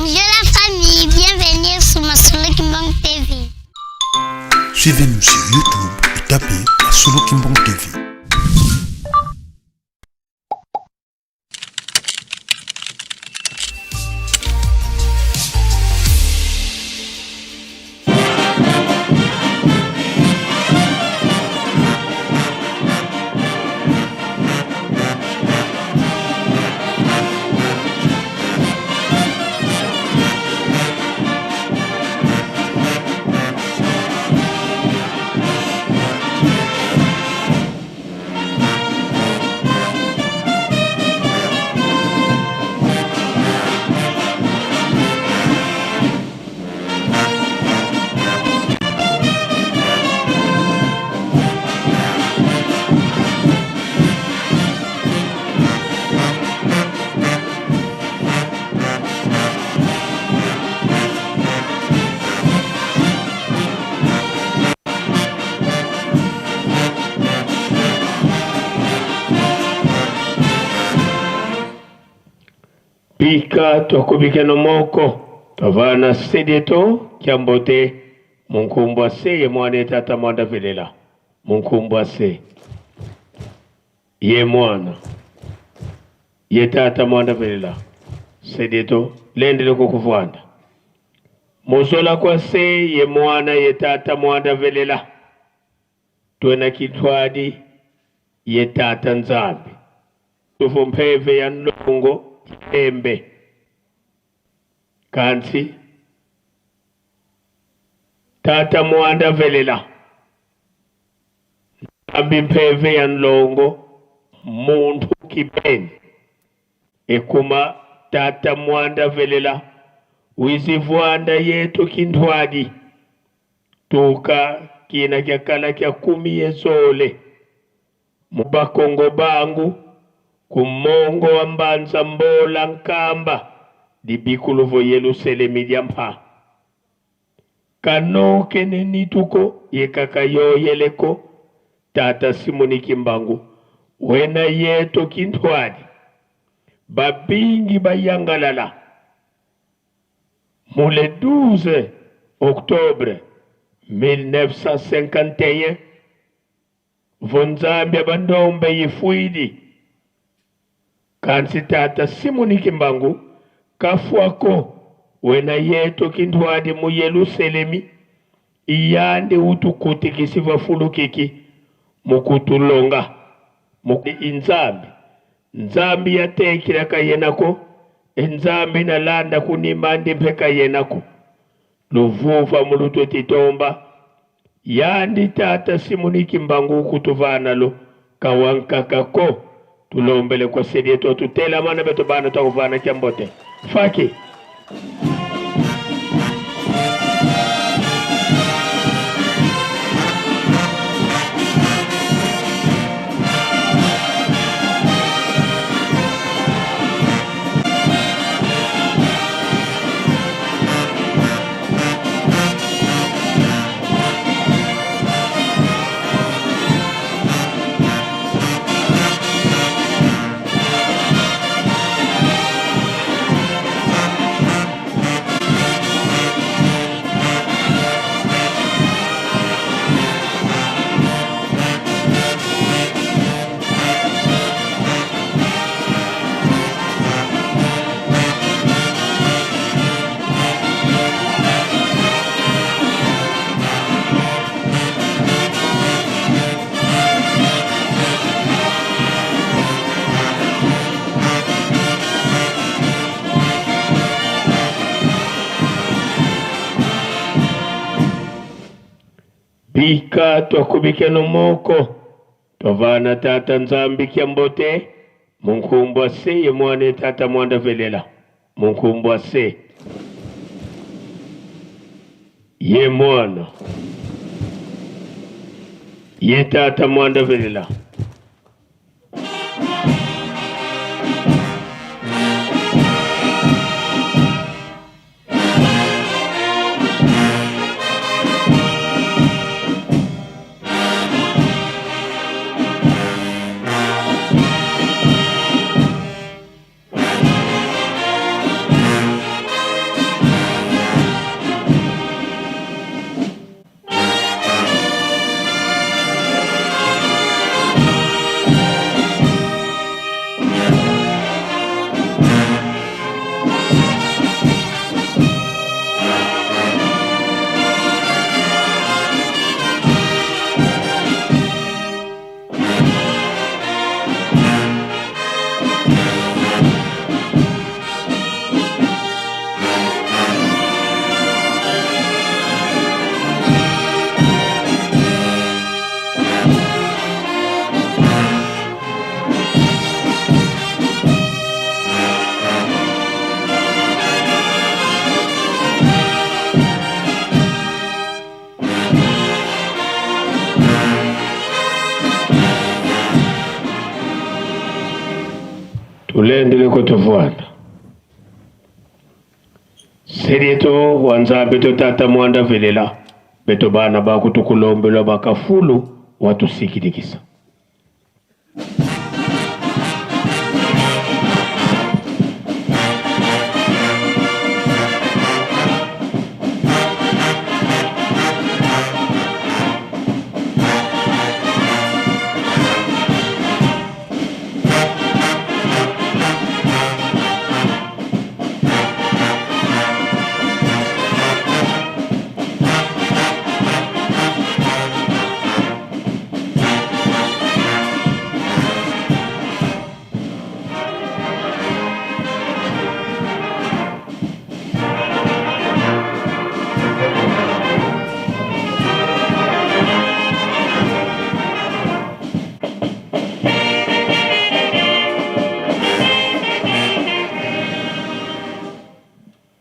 Bonjour la famille, bienvenue sur Masolo Kimbang TV. Suivez-nous sur YouTube et tapez Masolo Kimbang TV. Bika twakubikeno moko twavana sedeto kyambote munkumbwa se ye mwana etata mwanda velela munkumbwa se ye mwana ye tata mwanda velela sedeto lendele kukuvwanda muzola kwa se ye mwana ye tata mwanda velela twena kitwadi ye tata nzambi tuvumpeve ya nlongo embe kansi tata mwanda velela nzambi mpeve ya nlongo muntu kibeni ekuma tata mwanda velela wizivwanda yetu kintwadi tuka kina kyakala kya kumi yezole mubakongo bangu kumongo wa mbanza mbola nkamba dibikuluvo yeluselemi lya mpha kanoke nenituko yekaka yoyeleko tata Simoni Kimbangu wena yeto kintwadi babingi bayangalala mule 12 octobre 1951 vonzambi abandombe yifuidi kansi tata Simoni Kimbangu kafwako wena yeto kintwadi mu Yerusalemi iyande utukutikisi vafulukiki mukutulonga muku inzambi nzambi yatekila kayenako enzambi nalanda kunimandi mpeka yenako luvuva muluto titomba yandi tata Simoni Kimbangu kutuvanalo kawankakako tulombele kwa sedieto tutela mana beto bana twakuvana kyambote faki. Bika twakubikeno moko twavana tata nzambi kyambote munkumbwa se ye mwana tata mwanda velela munkumbwa se ye mwana ye tata mwanda velela. Tulendele kutuvuanda. Selieto wa Nzambe to tata muanda velela beto bana baku tukulombelwa bakafulu watusikilikisa.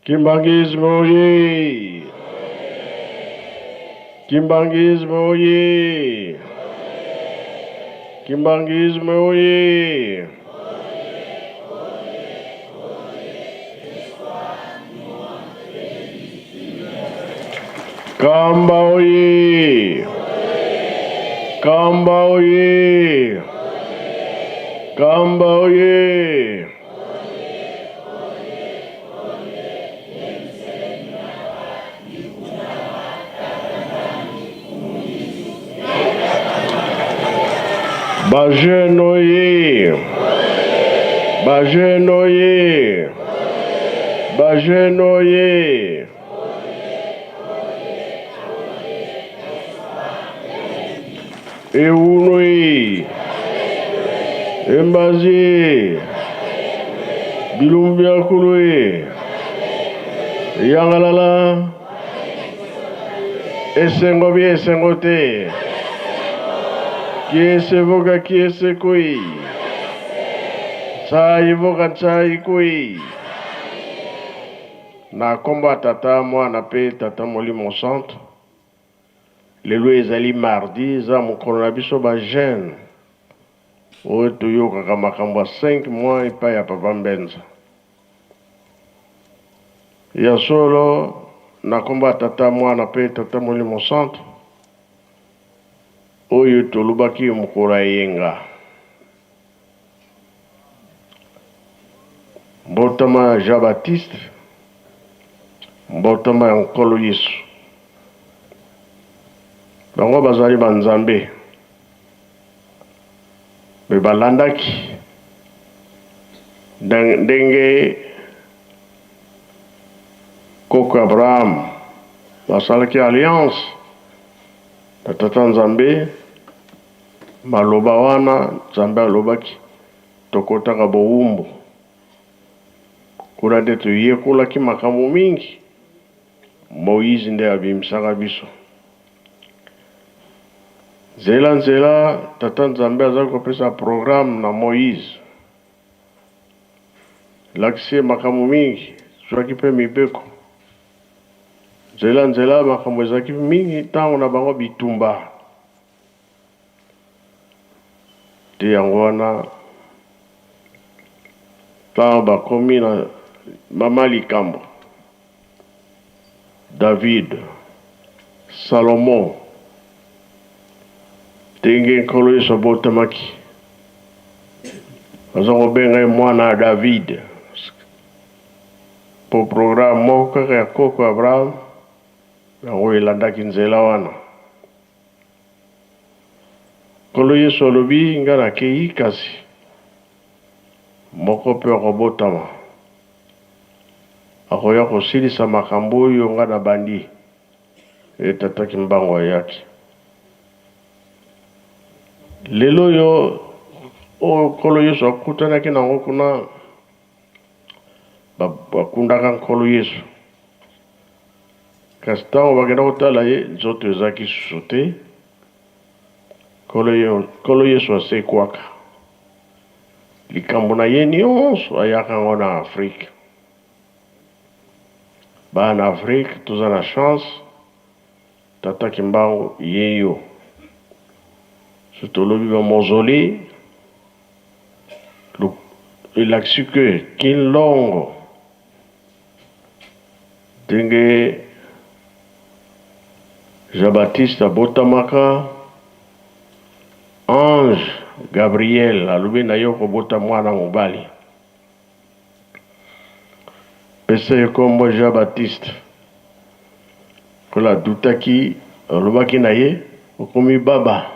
Kimbanguisme oye! Kimbanguisme oye! Kimbanguisme oye! Kamba oye! Kamba oye! Kamba oye! Ba jeune oye! Ba jeune oye! Ba jeune oye! Ewunui! Embazi! Bilumbu bia kului! Yangalala! Esengo bi esengo te! Kiese voka kiese kui! Ntsai voka ntsai kui! Na kombo ya Tata, Mwana pe Tata Molimo Santu. Lelo ezali mardi, eza mokolo na biso ba jeunes oyo toyokaka makambo ya 5 mois epai ya Papa Mbenza. Ya solo, na kombo ya Tata, Mwana pe Tata Molimo Santu, oyo tolobaki mokolo ya eyenga. Mbotama ya Jean Baptiste, mbotama ya Nkolo Yesu. Bango bazali ba Nzambe, me balandaki ndenge koko Abraham basalaki alliance na Tata Nzambe. Maloba wana Nzambe alobaki, tokotaka bowumbu. Kuna nde toyekolaki makambo mingi. Moize nde abimisaka biso. Nzela nzela, Tata Nzambe azali kopesa programme na Moize. Lakisi ye makambo mingi, zwaki mpe mibeko. Nzela nzela, makambo ezalaki mingi ntango na bango bitumba. Te yango wana ntango bakomi na mama likambo David, Salomon, ndenge Nkolo Yesu abotamaki, baza kobenga ye mwana ya David mpo programme moko kaka ya koko Abraham yango elandaki nzela wana. Nkolo Yesu alobi, Ngai nakei, kasi moko mpe akobotama, akoya kosilisa makambo oyo ngai nabandi. Ye Tata Kimbangu ayaki. Lelo oyo, oyo Nkolo Yesu akutanaki na yango kuna, bakundaka Nkolo Yesu. Kasi ntango bakenda kotala ye, nzoto ezalaki lisusu te. Nkolo Yesu asekwaka. Likambo na ye nyonso ayaka yango na Afrique. Bana Afrique toza na chance, Tata Kimbangu ye yo. Soki tolobi ba mausolee, Elakisi que Kinlongo ndenge Jean Baptiste abotamaka, ange Gabriel alobi na ye okobota mwana mobali, pesa ye kombo Jean Baptiste. Lokola adutaki, alobaki na ye okomi baba.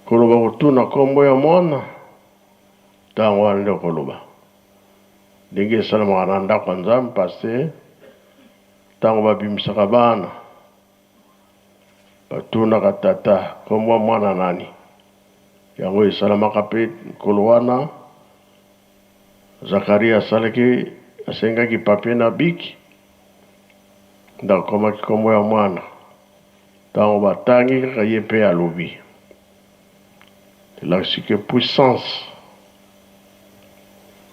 Koloba kotuna kombo ya mwana, tango wana nde okoloba. Ndenge esalemaka na ndako ya Nzambe, pasteur, tango babimisaka bana, batunaka tata kombo ya mwana nani. Yango esalamaka pe mokolo wana, Zacharie asalaki, asengaki papier na bic, nde akomaki kombo ya mwana. Tango batangi kaka ye pe alobi. Elakisi que puissance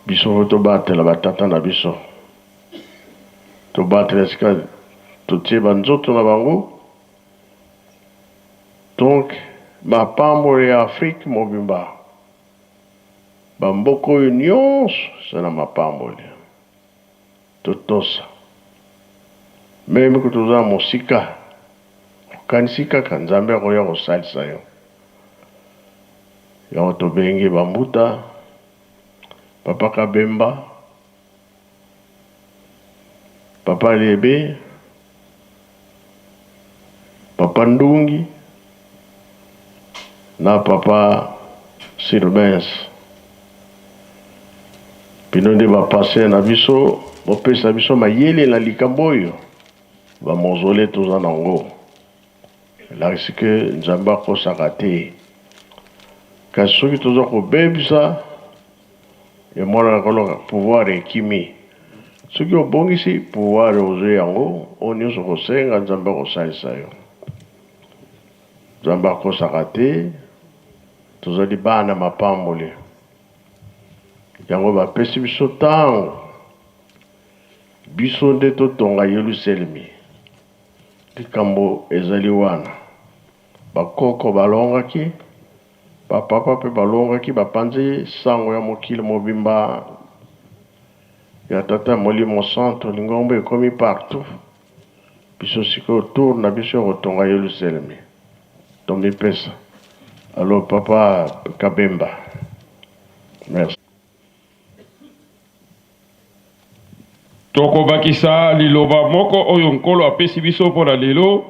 biso faut tobatela ba tata na biso. Tobatela esika totie ba nzoto na bango. Donc mapamboli ya Afrique mobimba ba mboka oyo nionso eza na mapamboli. Totosa. Meme kutu oza na mosika, okanisi kaka Nzambe akoya kosalisa yo. Yango tobengi ba mbuta, papa Kabemba, papa Lebe, papa Ndungi na papa Sylvains. Bino nde ba pasteur na biso, bopesa biso mayele na likambo oyo. Ba mausolee toza nango elakisi que Nzambe akosaka te. Kasi soki toza kobebisa, emonanaka lokola pouvoir ekimi. Soki obongisi pouvoir ozwi yango, oyo nionso okosenga Nzambe akosalisa yo. Nzambe akosaka te, tozali bana mapamboli. Yango bapesi biso ntango biso nde totonga Yelusalemi. Likambo ezali wana. Bakoko balongaki, ba papa pe balongaki, bapanzi sango ya mokili mobimba ya Tata Molimo Santu, lingomba ekomi partout. Biso sikoyo tour na biso ya kotonga Yelusalemi. Tomipesa. Alors papa Kabemba. Merci. Tokobakisa liloba moko oyo Nkolo apesi biso mpo na lelo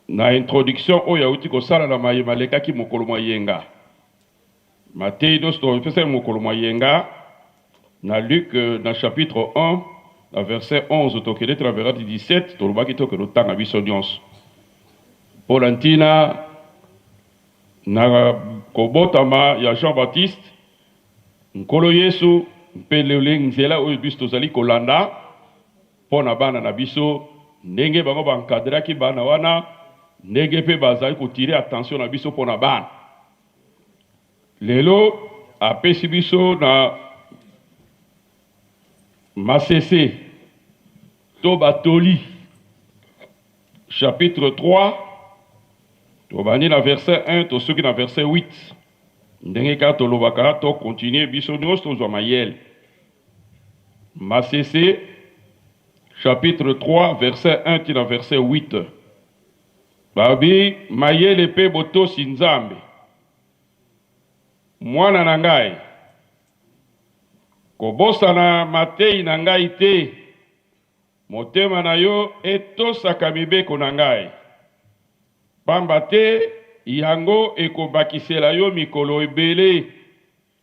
na introduction oyo auti kosala na maye malekaki mokolo mwa yenga. Mateyi nyonso topesaki mokolo mwa yenga na Luc na chapitre 1 na verset 11 tokende ti na verset 17, tolobaki tokende otanga biso nyonso mpo na ntina na kobotama ya Jean Baptiste, Nkolo Yesu, mpe lolenge nzela oyo biso tozali kolanda mpo na bana na biso, ndenge bango ba encadraki bana wana, ndenge mpe bazali ko tirer attention na biso mpo na bana. Lelo apesi biso na masese to batoli chapitre 3 tobandi na verset 1 tosuki na verset 8 ndenge kaka tolobaka to continuer biso nyonso tozwa mayele. Masese chapitre 3 verset 1 ti na verset 8 balobi mayele mpe botosi Nzambe. Mwana na ngai, kobosana mateyi na ngai te, motema na yo etosaka mibeko na ngai, pamba te yango ekobakisela yo mikolo ebele,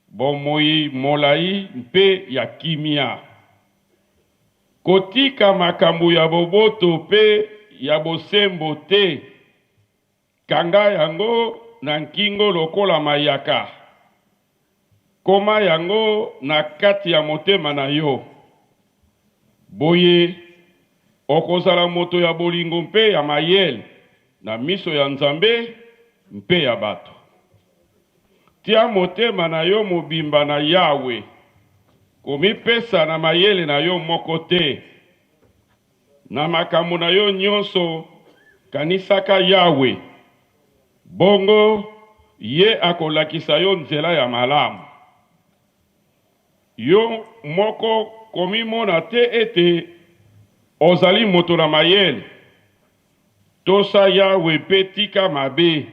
bomoi molai mpe ya kimia. Kotika makambo ya boboto mpe ya bosembo te. Kanga yango na nkingo lokola mayaka. Koma yango na kati ya motema na yo. Boye, okozala moto ya bolingo mpe ya mayele na miso ya Nzambe mpe ya bato. Tia motema na yo mobimba na Yawe, komipesa na mayele na yo moko te. Na makambo na yo nyonso, kanisaka Yawe, bongo Ye akolakisa yo nzela ya malamu. Yo moko komimona te ete ozali moto na mayele. Tosa Yawe mpe tika mabe.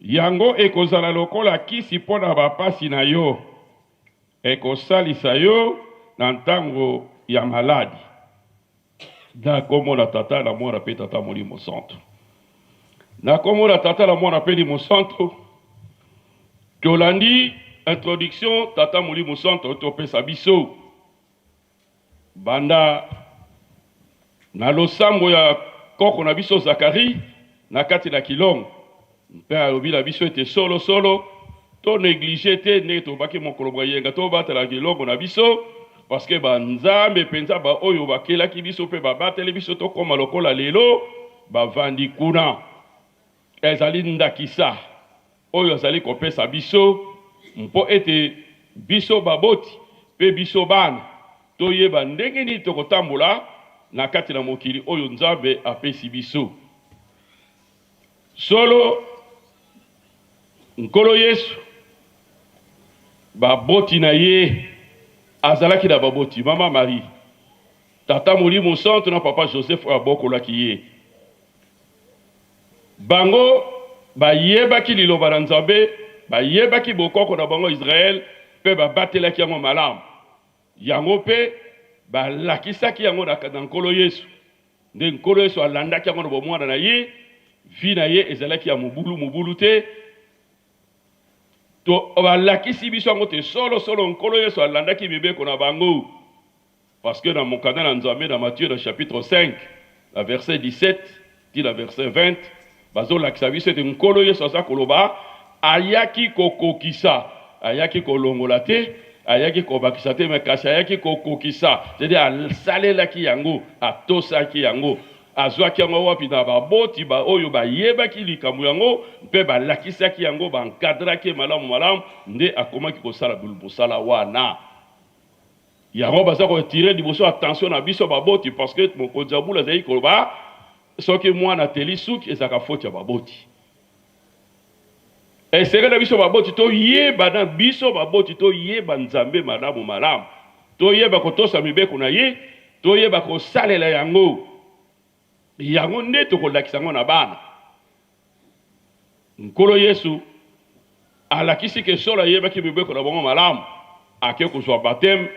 Yango ekozala lokola kisi mpo na bapasi na yo, ekosalisa yo na ntango ya maladi. Na nkombo na Tata, na Mwana mpe Tata Molimo Santu. Na nkombo na Tata, na Mwana mpe Molimo Santu, tolandi introduction Tata Molimo Santu topesa biso banda na losambo ya koko na biso Zakari na kati na Kilongo, mpe alobi na biso ete solo solo to neglige te ndenge tobaki mokolo mwa yenga, tobatela Kilongo na biso parce que ba nzambe mpenza ba oyo bakelaki biso mpe babateli biso tokoma lokola lelo bavandi kuna. Ezali ndakisa oyo azali kopesa biso mpo ete biso baboti mpe biso bana toyeba ndenge nini tokotambola na kati na mokili oyo Nzambe apesi biso. Solo, Nkolo Yesu, baboti na ye, azalaki na baboti, Mama Marie, Tata Molimo Santu na Papa Joseph oyo abokolaki ye. Bango bayebaki liloba na Nzambe, bayebaki bokoko na bango Israël mpe babatelaki yango malamu. Yango mpe balakisaki yango na, na Nkolo Yesu. Nde Nkolo Yesu alandaki yango na bomwana na ye. Vie na ye ezalaki ya mobulu mobulu te. To balakisi biso yango te solo solo Nkolo Yesu alandaki mibeko na bango. Parce que na mokanda na Nzambe na Matthieu na chapitre 5 na verset 17 ti na verset 20 bazolakisa biso ete Nkolo Yesu aza koloba ayaki kokokisa, ayaki kolongola te, ayaki kobakisa te, mais kasi ayaki kokokisa, c'est-à-dire asalelaki yango, atosaki yango. Azwaki yango wapi? Na baboti ba oyo bayebaki likambo yango mpe balakisaki yango, ba encadraki ye malamu malamu, nde akomaki kosala mosala wana. Yango baza ko attirer liboso attention na biso baboti parce que mokonzi ya bula azali koloba soki mwana ateli suki ezalaka faute ya baboti. Esengeli na biso baboti toyeba na biso baboti toyeba Nzambe malamu malamu, toyeba kotosa mibeko na ye, toyeba kosalela yango. Yango nde tokolakisa yango na bana. Nkolo Yesu alakisi ke solo ayebaki mibeko na bango malamu, ake kozwa bapteme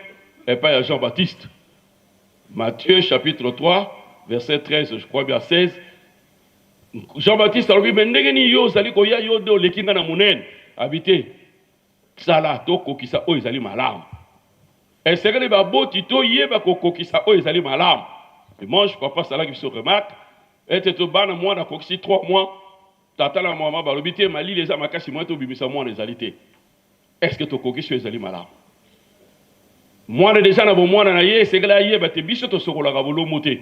epai ya Jean Baptiste. Matthieu chapitre 3 verset 13 je crois bien 16. Jean Baptiste alobi me ndenge nini yo ozali koya, yo nde oleki nga na monene? Abi te, sala tokokisa oyo ezali malamu. Esengeli baboti toyeba kokokisa oyo ezali malamu. Dimanche papa asalaki biso remarque ete to bana mwana akokisi 3 mois, tata na mama balobi te malili eza makasi moyen tobimisa mwana ezali te. Est-ce que tokokisi oyo ezali malamu? Mwana deja na bomwana na ye esengeli ayeba te biso tosokolaka bolombo te.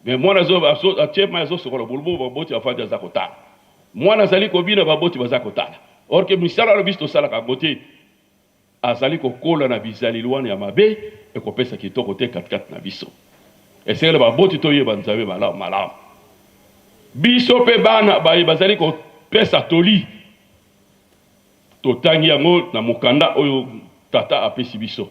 Mais mwana azo atie mai azosokola bolombo, baboti bafandi aza kotala. Mwana azali kobina, baboti baza kotala. Or que misala na biso tosalaka yango te. Azali kokola na bizaleli wana ya mabe, ekopesa kitoko te katikati na biso. Esengeli baboti toyeba Nzambe malamu malamu. Biso mpe bana baye bazali kopesa toli, totangi yango na mokanda oyo tata apesi biso.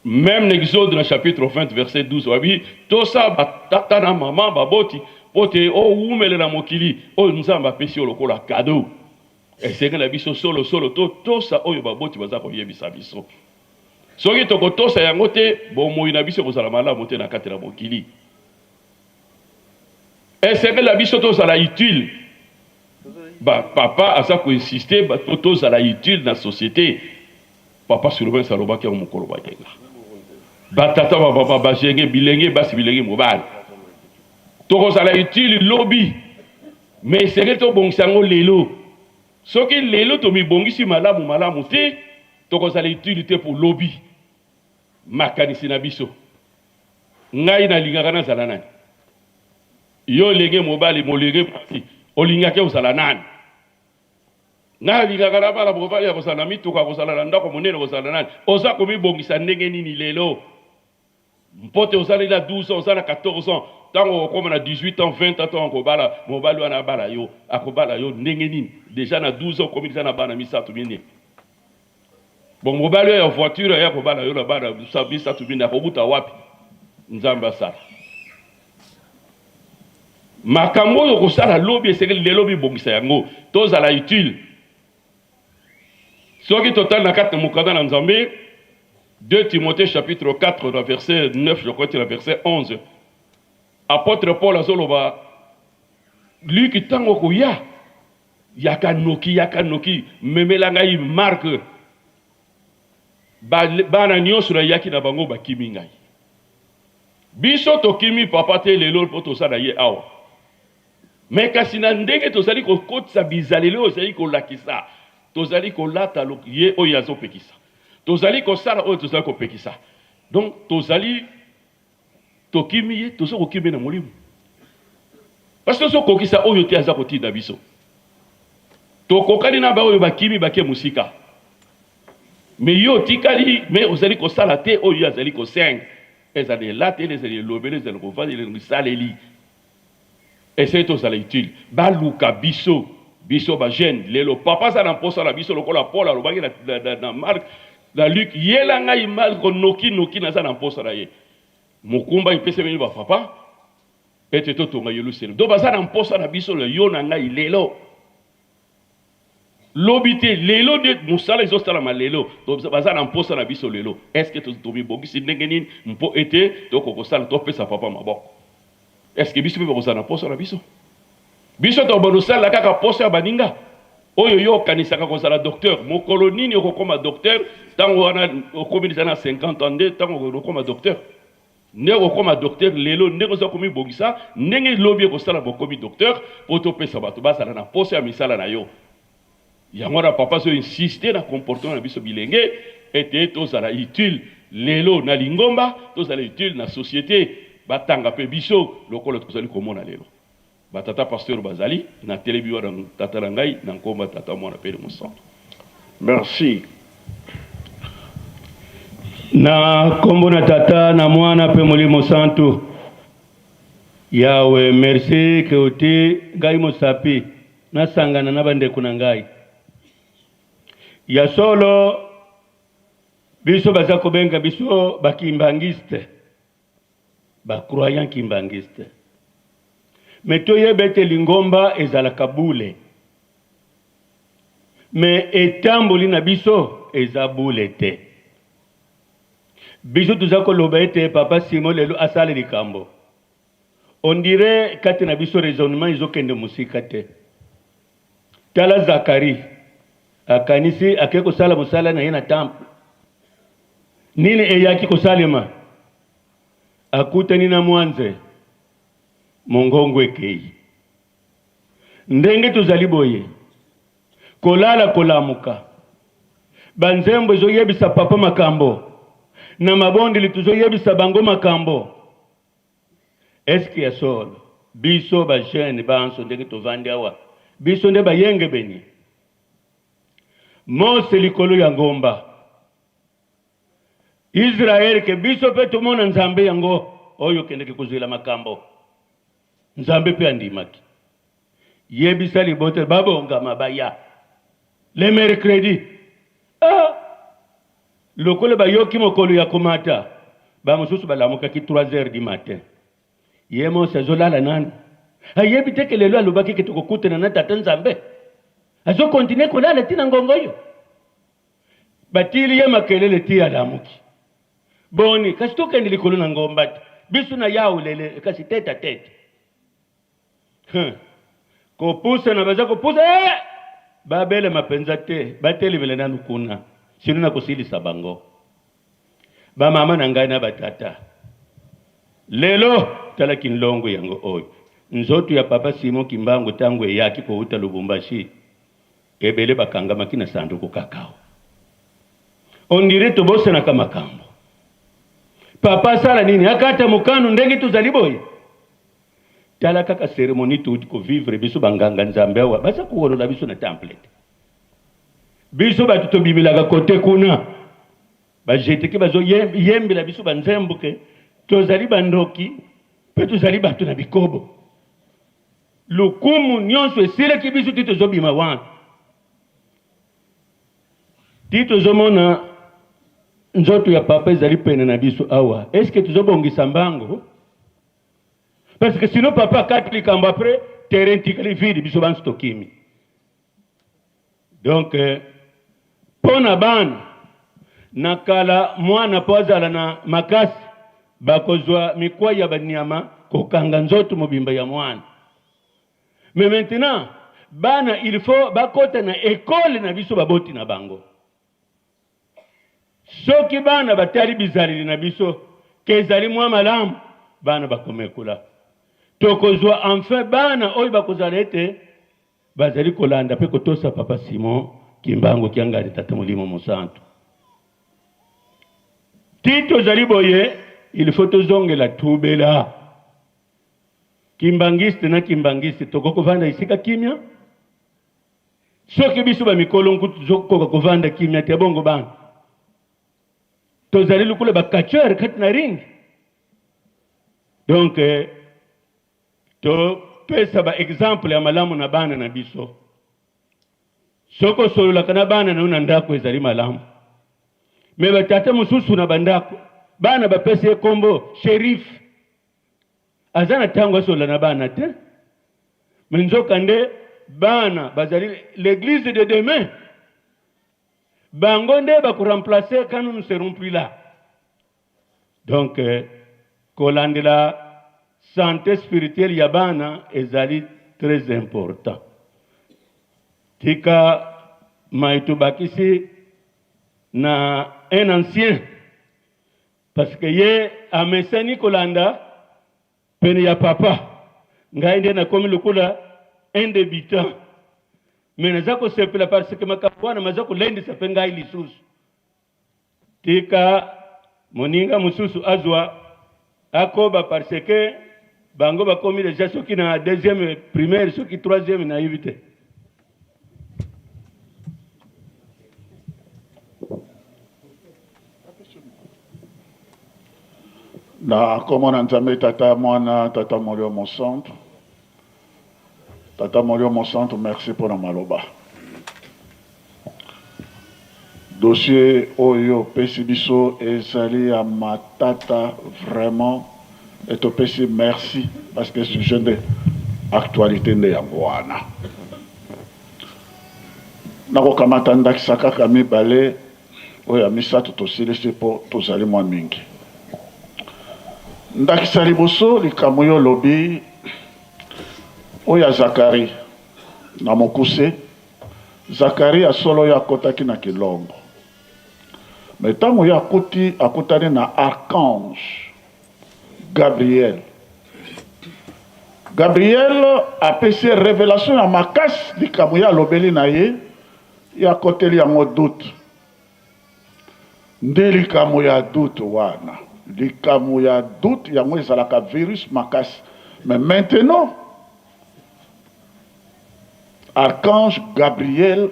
Meme na Exode na chapitre 20 verset 12 babi tosa batata na mama baboti mpo te owumela na mokili oyo Nzambe apesi yo lokola cadeau. Esengeli na biso solo solo totosa oyo baboti baza koyebisa biso. Soki tokotosa yango te, bomoi na biso ekozala malamu te na kati na mokili. Esengeli na biso tozala utile. Ba papa aza ko insister po tozala utile na societe. Papa Sylvain alobaki yango mokolo bayenga. Ba tata ba papa ba jenge bilenge basi bilenge mobali. Tokozala utile lobi. Mais esengeli tobongisa yango lelo. Soki lelo tomibongisi malamu malamu te, tokozala utile te pour lobi. Makanisi na biso. Ngai nalingaka nazala nani? Yo elenge mobali, molenge mwasi, olingaki ozala nani? Ngai alingaka nabala mobali ya kozala na mituka, kozala na ndako monene, kozala nani? Oza komibongisa ndenge nini lelo? Mpo te ozali na 12 ans, oza na 14 ans, ntango okokoma na 18 ans, 20 ans, ntango okobala, mobali wana abala yo, akobala yo ndenge nini? Deja na 12 ans okomi deja na bana misato mine. Bon mobali oyo ya voiture aya kobala yo na bana misatu mine akobuta wapi? Nzambe asala makambo oyo okosala lobi, esengeli lelo mibongisa yango, tozala utile. Soki totali na kati na mokanda na Nzambe, 2 Timothée chapitre 4 na verset 9, je crois na verset 11, apôtre Paul azoloba Luc ntango okoya Yaka noki, yaka noki, memela ngai Marc. Ba, bana nyonso nayaki na bango bakimi ngai. Biso tokimi papa te lelo mpo toza na ye awa. Me kasi na ndenge tozali kokotisa bizaleli oyo ezali kolakisa, tozali kolata ye oyo azopekisa. Tozali kosala oyo tozali kopekisa. Donc tozali Tokimi ye, tozo kokima ye na molimo. Parce que tozo kokisa oyo te aza kotinda biso. Tokokani na baoyo bakimi bake mosika. Mais yo otikali, mais ozali kosala te oyo ye azali kosenga. Ezali elateli, ezali elobeli, ezali kovandeli, ezali bisaleli. Esengeli tozala utile. Baluka biso, biso ba jeunes lelo. Papa aza na mposa na biso lokola Paul alobaki na, na, na, na Marc, na Luc, yela ngai Marc noki noki naza na mposa na ye. Mokumba epesameli ba papa ete totonga Yelusalemi. Donc baza na mposa na biso na yo na ngai lelo. Lobi te, lelo nde mosala ezosalama lelo. Baza na mposa na biso lelo. Est-ce que tomibongisi ndenge nini mpo ete tokoka kosala, topesa papa maboko? Est-ce que biso mpe bakozala na mposa na biso? Biso tokobanda kosalela kaka mposa ya baninga? Oyo yo okanisaka kozala docteur, mokolo nini okokoma docteur? Ntango wana okomi deja na 50 ans nde ntango okokoma docteur? Nde okokoma docteur lelo ndenge oza komibongisa, ndenge lobi ekosala bokomi docteur mpo topesa bato bazala na mposa ya misala na yo. Yango wana papa azo insister na comportement na biso bilenge ete tozala utile lelo na lingomba, tozala utile na societe, batanga pe biso lokola tozali komona lelo. Ba tata pasteur bazali, natelemi wana tata na ngai na nkombo ya Tata, Mwana pe Elimo Santu. Merci. Na nkombo na Tata na Mwana pe Molimo Santu. Yahweh merci que oti ngai mosapi nasangana na bandeko na ngai. Ya solo biso baza kobenga biso ba kimbanguiste, ba croyant kimbanguiste. Mais toyeba ete lingomba ezalaka bule. Mais etamboli na biso eza bule te. Biso toza koloba ete papa Simon lelo asala likambo. On dirait kati na biso raisonnement ezo kende mosika te. Tala Zacharie akanisi ake kosala mosala na ye na temple. Nini eyaki kosalema? Akutani na mwanze, mongongo ekeyi. Ndenge tozali boye, kolala kolamuka, ba nzembo ezo yebisa papa makambo, na mabondeli tozo yebisa bango makambo. Est ce que ya solo biso ba jeunes banso ndenge tovandi awa biso nde bayengebeni? Mose likolo ya ngomba Israël ke biso pe tomona Nzambe yango oyo okendeke kozwela makambo. Nzambe pe andimaki. Yebisa libota babongama baya le mercredi. Ah! Lokola bayoki mokolo ya komata, ba mosusu balamukaki 3 heures du matin. Ye Mose azolala nanu. Ayebi te ke lelo alobaki ke tokokutana na Tata Nzambe. Azo continuer kolala ti na ngonga oyo. Batili ye makelele ti alamuki. Boni, kasi tokende likolo na ngomba te. Biso na Yawe lele, kasi tete à tete. Hum. Kopusana baza kopusa eh! Babelema penza te, batelemela nanu kuna, sinon nakosilisa bango. Ba mama na ngai na ba tata, lelo tala kinlongo yango oyo. Nzoto ya papa Simon Kimbangu tango eyaki kowuta Lubumbashi, ebele bakangamaki na sanduku kakao. On dirait tobosanaka makambo. Papa asala nini? Akata mokano ndenge tozali boye? Tala kaka ceremonie towuti ko vivre biso ba nganga nzambe awa baza kowolola biso na temple te. Biso batu tobimelaka cote kuna ba jeteke bazo yembela biso ba nzembo ke tozali ba ndoki pe tozali batu na bikobo. Lokumu nionso esilaki biso ti tozobima wana. Ti tozomona. Nzoto ya papa ezali pene na biso awa. Est ce que tozobongisa mbango? Parce que sinon papa akati likambo après terrain etikali vide biso banso tokimi. Donc mpo na bana na kala mwana mpo azala na makasi bakozwa mikwai ya banyama kokanga nzoto mobimba ya mwana. Mais maintenant bana il faut bakota na ekole na biso baboti na bango. Soki bana batali bizaleli na biso ke ezali mwa malamu, bana bakomekola. Tokozwa enfin bana oyo bakozala ete bazali kolanda pe kotosa Papa Simon Kimbangu Kiangani Tata Molimo Mosantu. Ti tozali boye, il faut tozongela tubela. Kimbanguiste na Kimbanguiste tokoki kovanda esika kimia? Soki biso ba mikolo nkutu tozokoka kovanda kimia te, bongo bana? Tozali lokola ba catcheur kati na ring. Donc topesa ba exemple ya malamu na bana na biso. Soki osololaka na bana na yo na ndako ezali malamu. Mais ba tata mosusu na ba ndako bana bapesi ye kombo sherif. Aza na tango asolola na bana te. Mais nzoka nde bana bazali l'eglise de demain. Bango nde bako remplacer quand nous ne serons plus là. Donc kolandela sante spirituelle ya bana ezali très important. Tika mai tobakisi na un ancien Parce que ye amesani kolanda pene ya papa, ngai nde nakomi lokola un debutant. Mais naza kosepela parce que makambo wana maza kolendisa pe ngai lisusu. Tika moninga mosusu azwa akoba parce que bango bakomi dejà soki na deuxième primaire soki troisième nayebi te. Na kombo na Nzambe Tata, Mwana, Tata Molimo Mosantu. Tata Molimo Mosantu, merci mpo na maloba. Dossier oyo opesi biso ezali ya matata vraiment et topesi merci parce que sujet nde actualite nde yango wana. Nakokamata ndakisa kaka mibale oyo ya misato tosilisi mpo tozali mwa mingi. Ndakisa liboso, likambo yo olobi oyo ya Zakari na mokuse. Zakari ya solo ye akotaki na kilongo, mais tango ye akuti akutani na archange Gabriel. Gabriel apesi ye revelation ya makasi, likambo ye alobeli na ye, ye akoteli yango doute. Nde likambo ya doute wana, likambo ya doute yango ezalaka virus makasi. Mais maintenant Archange Gabriel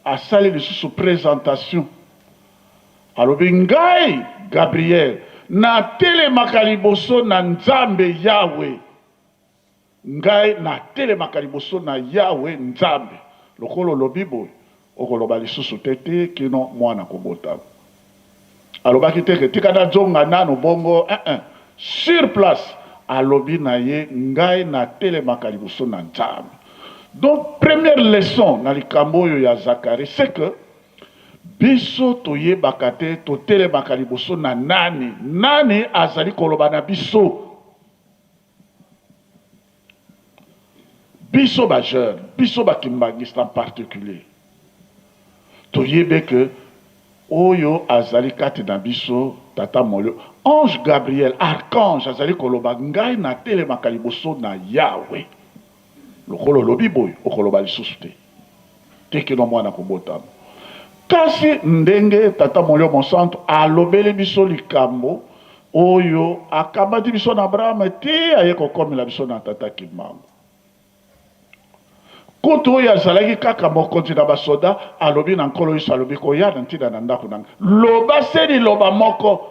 asali lisusu presentation, alobi, Ngai Gabriel, natelemaka liboso na Nzambe Yawe. Ngai natelemaka liboso na Yawe Nzambe. Lokola olobi boye, okoloba lisusu te tii kino mwana akobotama. Alobaki te ke tika nazonga nanu bongo, eh-eh. Sur place, alobi na ye, ngai natelemaka liboso na Nzambe. Donc, première leçon na likambo oyo ya Zacharie, c'est que biso toyebaka te totelemaka liboso na nani, nani azali koloba na biso. Biso ba jeunes, biso ba kimbanguistes en particulier, toyebe que oyo azali kati na biso Tata Molio, Ange Gabriel, Archange azali koloba ngai natelemaka liboso na Yahweh. Lokola olobi boye, okoloba lisusu te. Te kino mwana akobotama. Kasi ndenge Tata Molimo Mosantu alobeli biso likambo oyo, akamati biso na Abraham tii aye kokomela biso na Tata Kimbangu. Kutu oyo azalaki kaka mokonzi na basoda alobi na Nkolo Yesu, alobi, Koya na ntina na ndako na ngai, loba se liloba moko,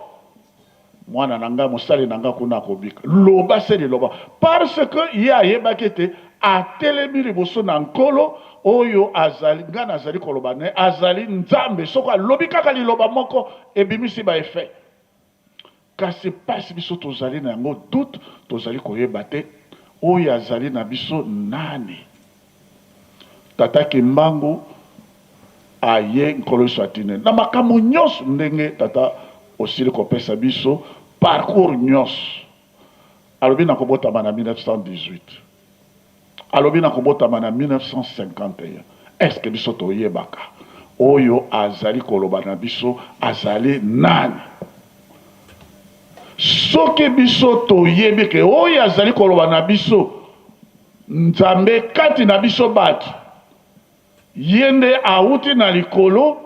mwana na ngai, mosali na ngai kuna akobika. Loba se liloba. Parce que ye ayebaki ete Atelemi liboso na Nkolo oyo azali, ngai nazali koloba na ye, azali Nzambe. Soko alobi kaka liloba moko, ebimisi ba effets. Kasi pasi biso tozali na yango doute, tozali koyeba te oyo azali na biso nani. Tata Kimbangu aye, Nkolo Yesu atindi ye na makambo nyonso ndenge Tata osili kopesa biso parcours nyonso. Alobi nakobotama na 1918, alobi nakobotama na 1951. Est-ce que biso toyebaka oyo azali koloba na biso azali nani? Soki biso toyebi ke oyo azali koloba na biso Nzambe kati na biso bato, ye nde awuti na likolo,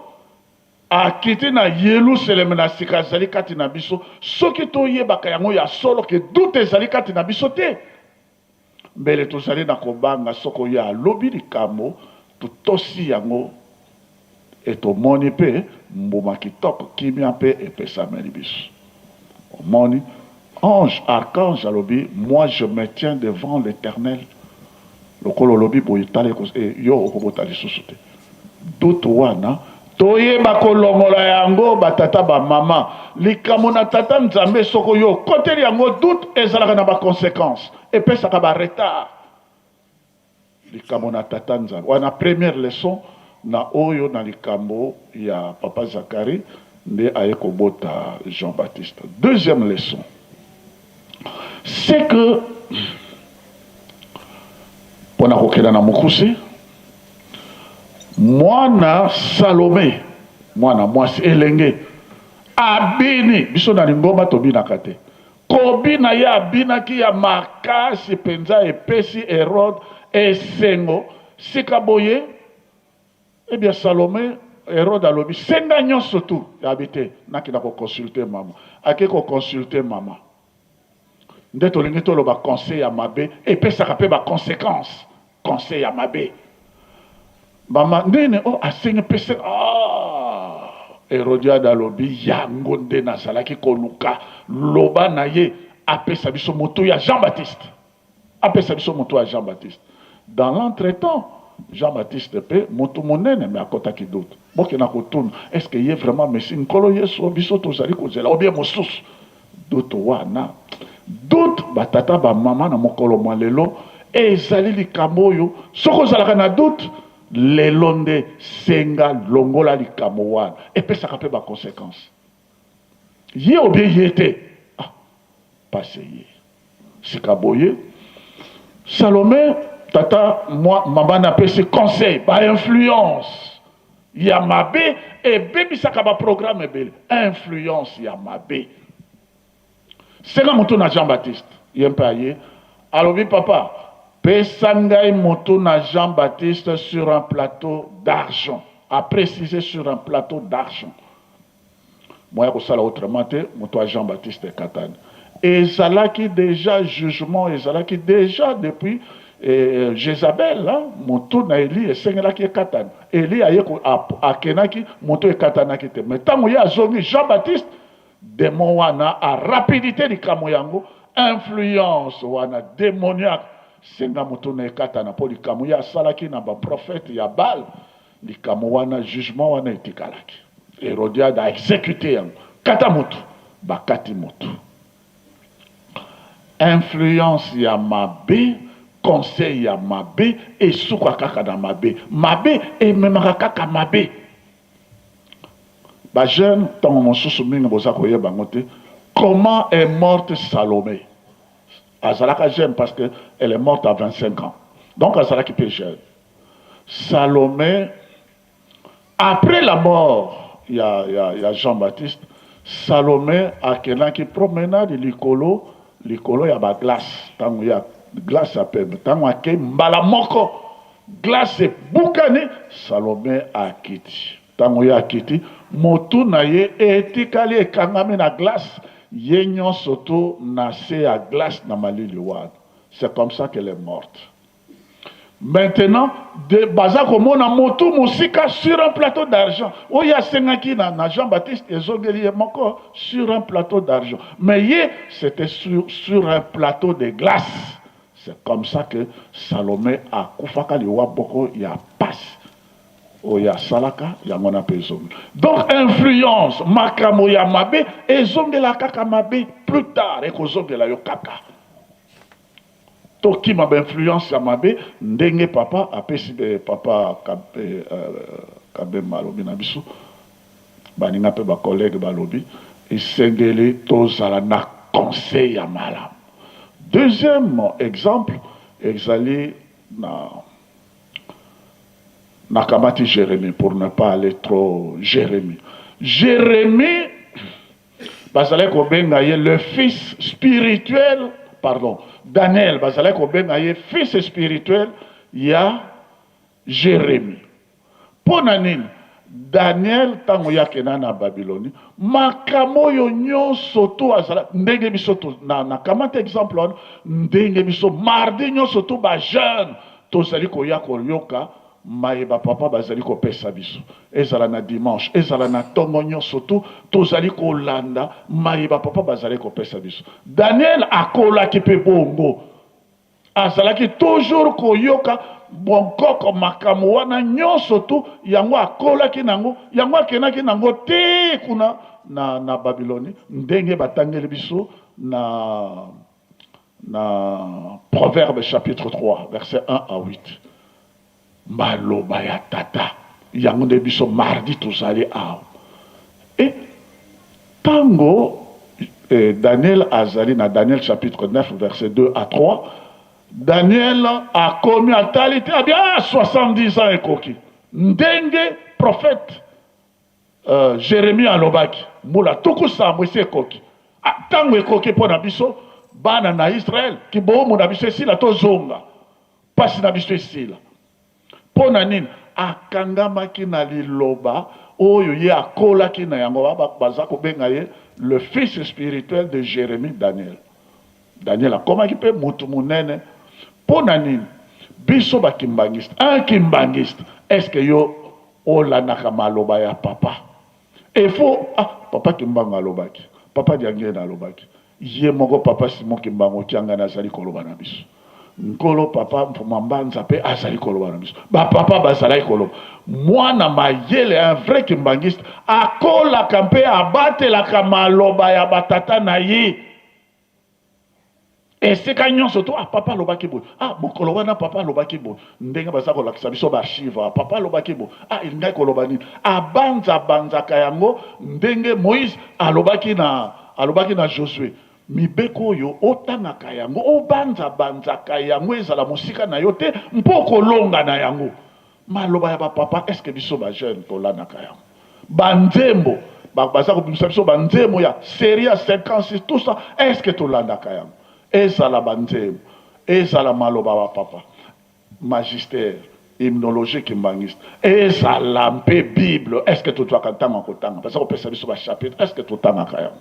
Akiti na Yeluseleme na sika, azali kati na biso. Soki toyebaka yango ya solo ke doute ezali kati na biso te, mbele tozali na kobanga soko ye alobi likambo, totosi yango e tomoni mpe mbuma kitoko, kimia mpe epesameli biso. Omoni, ange, archange alobi, moi je me tiens devant l'Eternel. Lokola olobi boye, tala e, yo okobota lisusu te. Doute wana toyeba kolongola yango ba tata ba mama. Likambo na tata Nzambe soko yo okoteli yango doute ezalaka na ba consequences, epesaka ba retard. Likambo na tata Nzambe wana première leçon na oyo na likambo ya papa Zacharie nde aye kobota Jean Baptiste. Deuxième leçon c'est que pona kokenda na mokuse Mwana Salome, mwana mwasi elenge, abini. Biso na lingomba tobinaka te. Kobina ye abinaki ya makasi mpenza epesi Herode esengo. Sika boye, ebia Salome, Herode alobi, senga nyonso tu. Abi te, nakenda ko consulter mama. Ake ko consulter mama. Nde tolingi toloba conseil ya mabe epesaka pe ba consequences. Conseil ya mabe. Mama nini oh asengi pese ah Herodiade alobi yango nde nazalaki koluka loba na ye apesa biso motu ya Jean Baptiste. Apesa biso motu ya Jean Baptiste. Dans l'entretemps Jean Baptiste pe motu monene mais akotaki doute. Bokenda kotuna est ce que ye vraiment Messie Nkolo Yesu oyo biso tozali kozela ou bien mosusu? Doute wana doute ba tata ba mama na mokolo mwa lelo ezali likambo oyo soki ozalaka na doute lelo nde senga longola likambo wana epesaka pe ba consequences ye ou bien ye te ah pasi eye sika boye Salome tata mwa mama na pesi conseil ba influence ya mabe ebebisaka ba programme ebele influence ya mabe senga motu na Jean Baptiste ye mpe aye alobi papa pesa ngai motu na Jean Baptiste sur un plateau d'argent a préciser sur un plateau d'argent Moyen ya kosala autrement te, moto ya Jean Baptiste ekatani. Ezalaki dejà jugement ezalaki dejà depuis Jezabel hein, moto na Elie esengelaki ekatana. Elie aye ko akenaki moto ekatanaki te. Mais tango ye azongi Jean Baptiste, demon wana a rapidite likambo yango, influence wana demoniaque senga moto na ekatana po likambo ye asalaki na ba prophètes ya Baal Likambo wana, jugement wana etikalaki. Herodiade a executer yango. Kata mutu. Bakati mutu. Influence ya mabe, conseil ya mabe esuka kaka na mabe. Mabe ememaka kaka mabe. Ba jeunes tango mosusu mingi boza koyeba yango te, comment est morte Salome? Azalaka jeune parce que elle est morte à 25 ans. Donc azalaki pe jeune. Salome après la mort ya, ya, ya Jean Baptiste, Salome akendaki promenade likolo likolo ya ba glace tango ya glace ya pembe tango akei mbala moko glace ebukani Salome akiti tango ye akiti motu na ye etikali ekangami na glace ye nyonso tu na se ya glace na malili wana c'est comme ça qu'elle est morte Maintenant de baza komona motu mosika sur un plateau d'argent oyo asengaki na, na Jean Baptiste ezongeli ye moko sur un plateau d'argent mais ye c'était sur, sur un plateau de glace. C'est comme ça que Salome akufaka liwa boko ya pasi oyo asalaka yango wana mpe ezongi. Donc influence makambo ya mabe ezongela kaka mabe plus tard ekozongela yo kaka. Tokima ba influence ya mabe ndenge papa apesi papa Kabemba alobi na biso baninga mpe ba collègues balobi esengeli tozala na conseil ya malamu. Deuxième exemple ezali na nakamati Jeremie pour ne pas aller trop Jeremie. Jeremie bazalaki kobenga ye le fils spirituel pardon Daniel bazalaki kobenga ye fils spirituel ya Jeremie. Mpo na nini? Daniel ntango ye akenda na Babiloni, makambo oyo nyonso to azala ndenge biso to, na, nakamati exemple wana ndenge biso mardi nyonso to ba jeune tozali koya koyoka maye ba papa bazali kopesa biso, ezala na dimanche, ezala na tongo nyonso tu tozali kolanda maye ba papa bazali kopesa biso. Daniel akolaki mpe bongo. Azalaki toujours koyoka bonkoko makambo wana nyonso tu, yango akolaki na yango, yango akendaki na yango tee kuna na, na Babiloni, ndenge batangeli biso na, na Proverbe chapitre 3 verset 1 à 8. Maloba ya tata yango nde biso mardi tozali awa e tango eh, Daniel azali na Daniel chapitre 9 verset 2 à 3 Daniel akomi atali te abi ah 70 ans ekoki ndenge prophète euh, Jérémie alobaki mbula tuku sambo esi ekoki ah, ntango ekoki mpo na biso bana na Israël kibomo na biso esila tozonga Pasi na biso esila. Mpo na nini? Akangamaki na liloba oyo ye akolaki na yango. Baza kobenga ye le fils spirituel de Jeremie, Daniel. Daniel akomaki mpe mutu munene. Mpo na nini? Biso ba kimbanguiste, un kimbanguiste, est-ce que yo olandaka maloba ya papa? Il faut ah papa kimbangu alobaki, papa Diangienda alobaki, Ye moko papa Simon Kimbangu Kiangani azali koloba na biso. Nkolo papa Mfuma Mbanza pe azali koloba na biso. Ba papa bazalaki koloba. Mwana mayele, un vrai kimbanguiste, akolaka mpe abatelaka maloba ya ba tata na ye. Esika nyonso to ah papa alobaki boye. Ah mokolo wana papa alobaki boye. Ndenge baza kolakisa biso ba archive ah papa alobaki boye. Ah elingaki koloba nini? Abanza banzaka yango ndenge Moïse alobaki na Alobaki na Josue, Mibeko oyo, otangaka yango, obanza-banzaka yango, ezala mosika na yo te, mpo okolonga na yango. Maloba ya ba papa, est-ce que biso ba jeunes tolandaka yango? Ba nzembo, ba, baza kobimisa biso ba nzembo ya serie ya 56, tout ça, est-ce que tolandaka yango? Ezala ba nzembo, ezala maloba ya ba papa. Magistère, hymnologie kimbanguiste ezala mpe bible est ce que tozwaka ntango ya kotanga? Baza kopesa biso ba chapitre est ce que totangaka yango?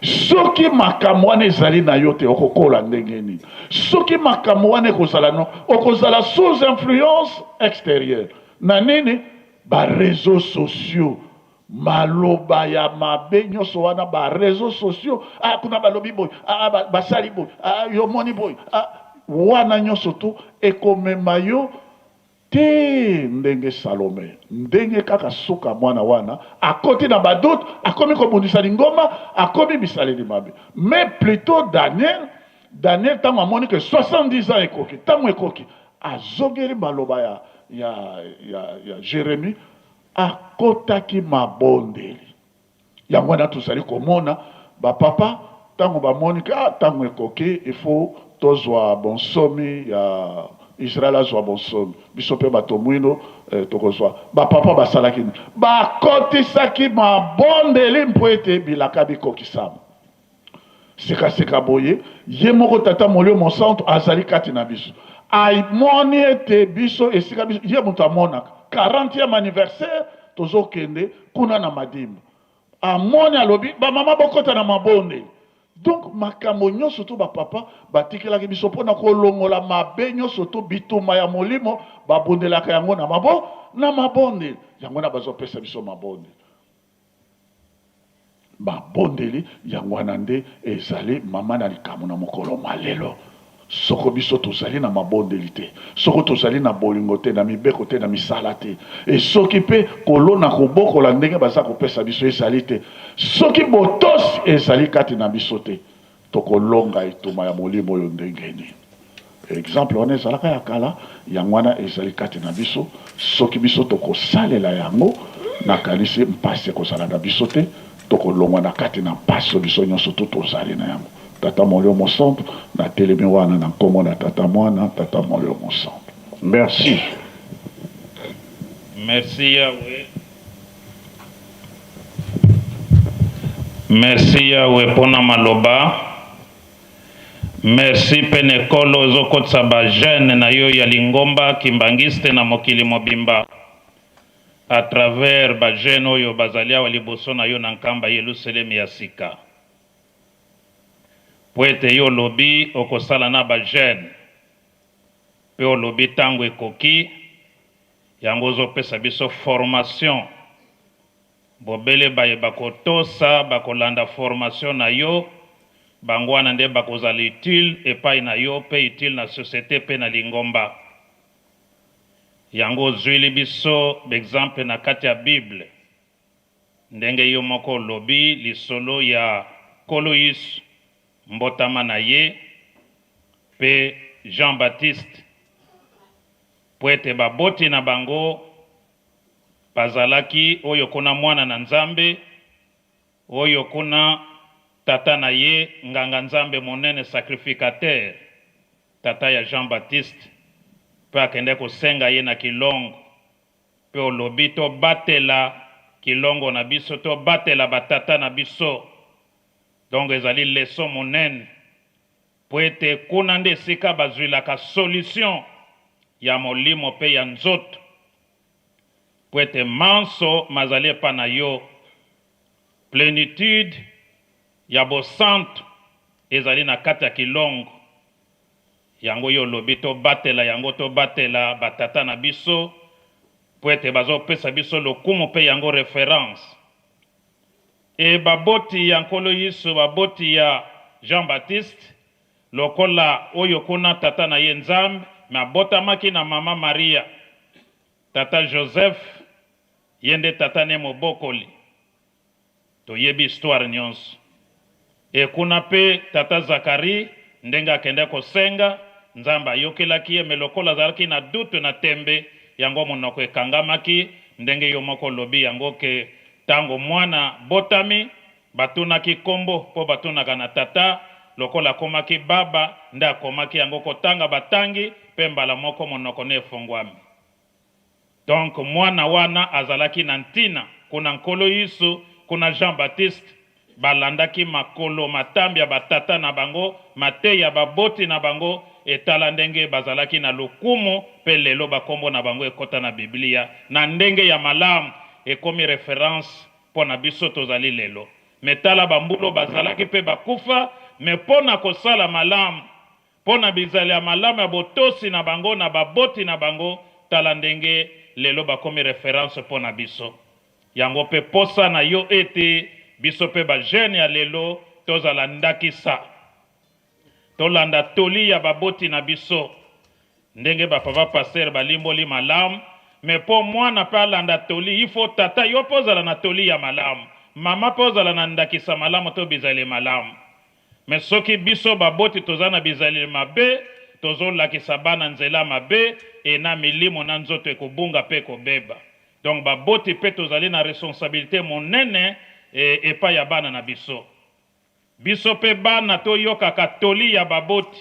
Soki makambo wana ezali na yo te okokola ndenge nini? Soki makambo wana ekozala no okozala sous influence extérieure na nini? Ba réseaux sociaux maloba ya mabe nyonso wana ba réseaux sociaux ah, kuna balobi boye ah, basali boye ah, yo moni boye ah, wana nyonso tu ekomema yo te ndenge Salome ndenge kaka suka mwana wana akoti na badoute akomi kobundisa lingomba akomi bisaleli mabe mais plutôt Daniel Daniel ntango amoni ke 70 ans ekoki ntango ekoki azongeli maloba ya, ya, ya, ya Jérémie Akotaki mabondeli. Yango wana tozali komona ba papa tango bamoni ke ah tango ekoki il faut tozwa bonsomi ya Israël azwa bonsomi biso pe bato mwindo eh, tokozwa. Ba papa basalaki nini? Bakotisaki mabondeli mpo ete bilaka bikokisama. Sika-sika boye, ye moko Tata Molimo Mosantu azali kati na biso. Amoni ete biso esika biso, ye moto amonaka. 40e anniversaire tozokende kuna na Madimba. Amoni alobi, ba mama bokota na mabondeli. Donc makambo nyonso to ba papa batikelaki biso mpo na kolongola mabe nyonso to bitumba ya molimo, babondelaka yango na mabo na mabondeli. Yango wana bazopesa biso mabondeli. Mabondeli yango wana nde ezali mama na likambo na mokolo mwa lelo. Soko biso tozali na mabondeli te, soko tozali na bolingo te, na mibeko te, na misala te, e soki mpe kolona kobokola ndenge baza kopesa biso ezali te, soki botosi ezali kati na biso te, tokolonga etumba ya molimo oyo ndenge nini? Exemple wana ezalaka ya kala, yango wana ezali kati na biso. Soki biso tokosalela yango, nakanisi mpasi ekozala na biso te, tokolongwa na kati na mpasi oyo biso nyonso tu tozali na yango. Tata Molimo Mosantu, natelemi wana na nkombo na Tata Mwana, Tata Molimo Mosantu. Merci. Merci Yahweh. Merci Yahweh pona maloba. Merci pe na ekolo ozokotisa ba jeunes na yo ya lingomba kimbanguiste na mokili mobimba à travers ba jeunes oyo bazali awa liboso na yo na Nkamba Yelusalemi ya sika. Po ete yo olobi okosala na ba jeunes pe olobi tango ekoki yango ozopesa biso formation. Bobele baye bakotosa, bakolanda formation na yo, bango wana nde bakozala utile epai na yo mpe utile na societe mpe na lingomba. Yango ozuili biso b'exemple na kati ya Bible, ndenge yo moko olobi lisolo ya Nkolo Yesu, mbotama na ye, mpe Jean Baptiste, mpo ete baboti na bango Bazalaki oyo kuna Mwana na Nzambe, oyo kuna tata na ye, nganga-nzambe monene, sacrificateur, tata ya Jean Baptiste, mpe akendaki kosenga ye na kilongo. Mpe olobi tobatela kilongo na biso, tobatela ba tata na biso. Donc ezali leçon monene, mpo ete kuna nde esika bazuilaka solution ya molimo mpe ya nzoto. Mpo ete manso mazali epai na yo, plenitude ya bosantu ezali na kati ya kilongo. Yango yo olobi tobatela yango, tobatela ba tata na biso, mpo ete bazopesa biso lokumu mpe yango reference. E baboti ya Nkolo Yesu, baboti ya Jean Baptiste, lokola oyo kuna tata na ye Nzambe, mais abotamaki na mama Maria. Tata Joseph ye nde tata ne mobokoli. Toyebi histoire nionso. Et kuna pe tata Zacharie ndenge akendaki kosenga, Nzambe ayokelaki ye mais lokola azalaki na doute na tembe, yango monoko ekangamaki, ndenge yo moko olobi yango que tango mwana botami, Batunaki kombo po batunaka na tata, lokola akomaki baba nde akomaki yango kotanga batangi pe mbala moko monoko ne efongwami. Donc mwana wana azalaki na ntina kuna Nkolo Yesu kuna Jean Baptiste balandaki makolo matambi ya ba tata na bango, mateya baboti na bango etala ndenge bazalaki na lokumu pe lelo ba kombo na bango ekota na biblia na ndenge ya malamu ekomi reference Pona biso tozali lelo mais tala ba mbula oyo bazalaki pe bakufa mais pona kosala malamu pona bizali ya malamu ya botosi na bango na baboti na bango tala ndenge lelo bakomi reference pona biso yango pe posa na yo ete biso pe ba jeune ya lelo tozala ndakisa Tolanda toli ya baboti na biso ndenge ba papa pasteur balimboli malamu mais po mwana pe alanda toli il faut tata yo pe ozala na toli ya malamu mama pe ozala na ndakisa malamu to bizaleli malamu mais soki biso baboti toza na bizaleli mabe tozolakisa bana nzela mabe et na milimo na nzoto ekobunga pe ekobeba donc baboti pe tozali na responsabilite monene epai ya bana na biso. Biso pe bana to yokaka toli ya baboti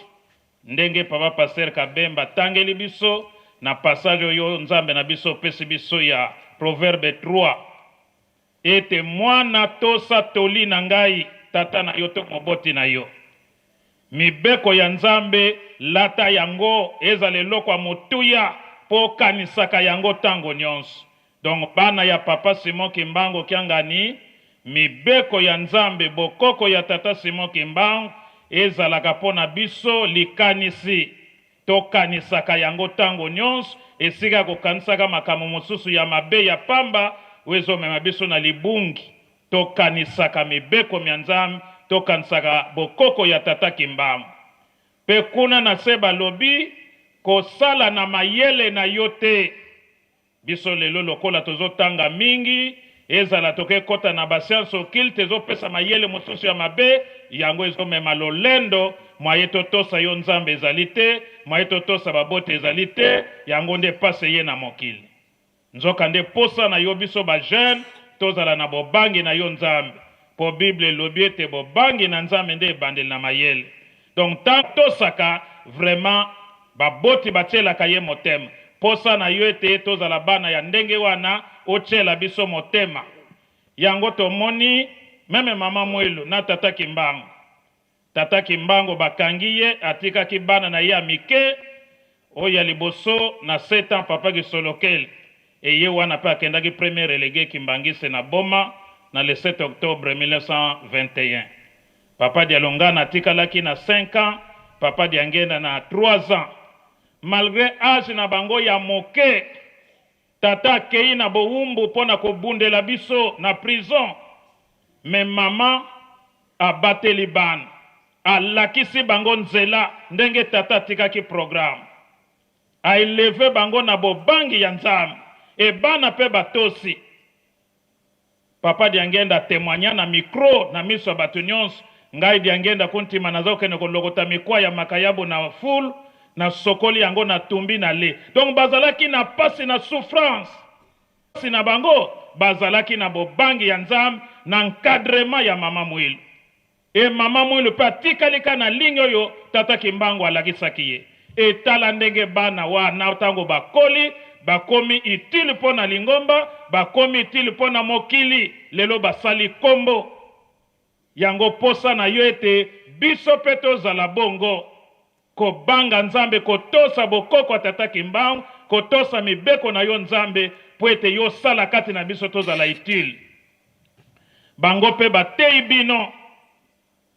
ndenge papa pasteur Kabemba atangeli biso na passage oyo Nzambe na biso opesi biso ya proverbe 3 ete mwana tosa toli na ngai tata na yo to moboti na yo. Mibeko ya Nzambe lata yango ezala eloko ya motuya po okanisaka yango tango nionso. Donc bana ya papa Simon Kimbangu Kiangani mibeko ya Nzambe bokoko ya tata Simon Kimbangu ezalaka po na biso likanisi tokanisaka yango tango nionso esika ya kokanisaka makambo mosusu ya mabe ya pamba oyo ezomema biso na libungi tokanisaka mibeko mya Nzambe tokanisaka bokoko ya tata Kimbangu. Pe kuna na se balobi, Kosala na mayele na yo te. Biso lelo lokola tozo tanga mingi, ezala toke kota na ba sciences occultes ezo pesa mayele mosusu ya mabe, yango ezo mema lolendo, moyen to tosa yo Nzambe ezali te, moyen to tosa baboti ezali te, yango nde pasi eye na mokili. Nzoka nde posa na yo biso ba jeunes tozala na bobangi na yo Nzambe, po bible elobi ete bobangi na Nzambe nde ebandeli na mayele. Donc tango atosaka vraiment baboti batielaka ye motema. Posa na yo ete tozala bana ya ndenge wana otiela biso motema. Yango tomoni meme maman Muilu na tata Kimbangu. Tata Kimbangu bakangi ye atikaki bana na ye ya mike oyo ya liboso na sept ans papa Kisolokele et ye wana pe akendaki premier relegue kimbanguiste na Boma na le 7 octobre 1921. Papa Dialungana atikalaki na cinq ans, papa Diangienda na trois ans. Malgre age na bango ya moke, tata akeyi na bowumbu mpo na kobundela biso na prison, mais maman abateli bana, alakisi bango nzela ndenge tata atikaki programme. A elever bango na bobangi ya Nzambe et bana mpe batosi. Papa Diangienda a temoigna na micro na miso ya batu nionso, Ngai Diangienda Kuntima naza kokende kolokota mikwa ya makayabu na fulu, na sokoli yango na tumbi na le. Donc bazalaki na pasi na souffrance na bango bazalaki na bobangi ya Nzambe na encadrement ya mama Muilu. Et maman Muilu pe atikali kaka na ligne oyo tata Kimbangu alakisaki ye. Et tala ndenge bana wana tango bakoli, bakomi utile po na lingomba, bakomi utile po na mokili, lelo basali kombo. Yango posa na yo ete biso pe tozala bongo, kobanga Nzambe, kotosa bokoko ya tata Kimbangu, kotosa mibeko na yo Nzambe, po ete yo osala kati na biso tozala utile. Bango pe bateyi bino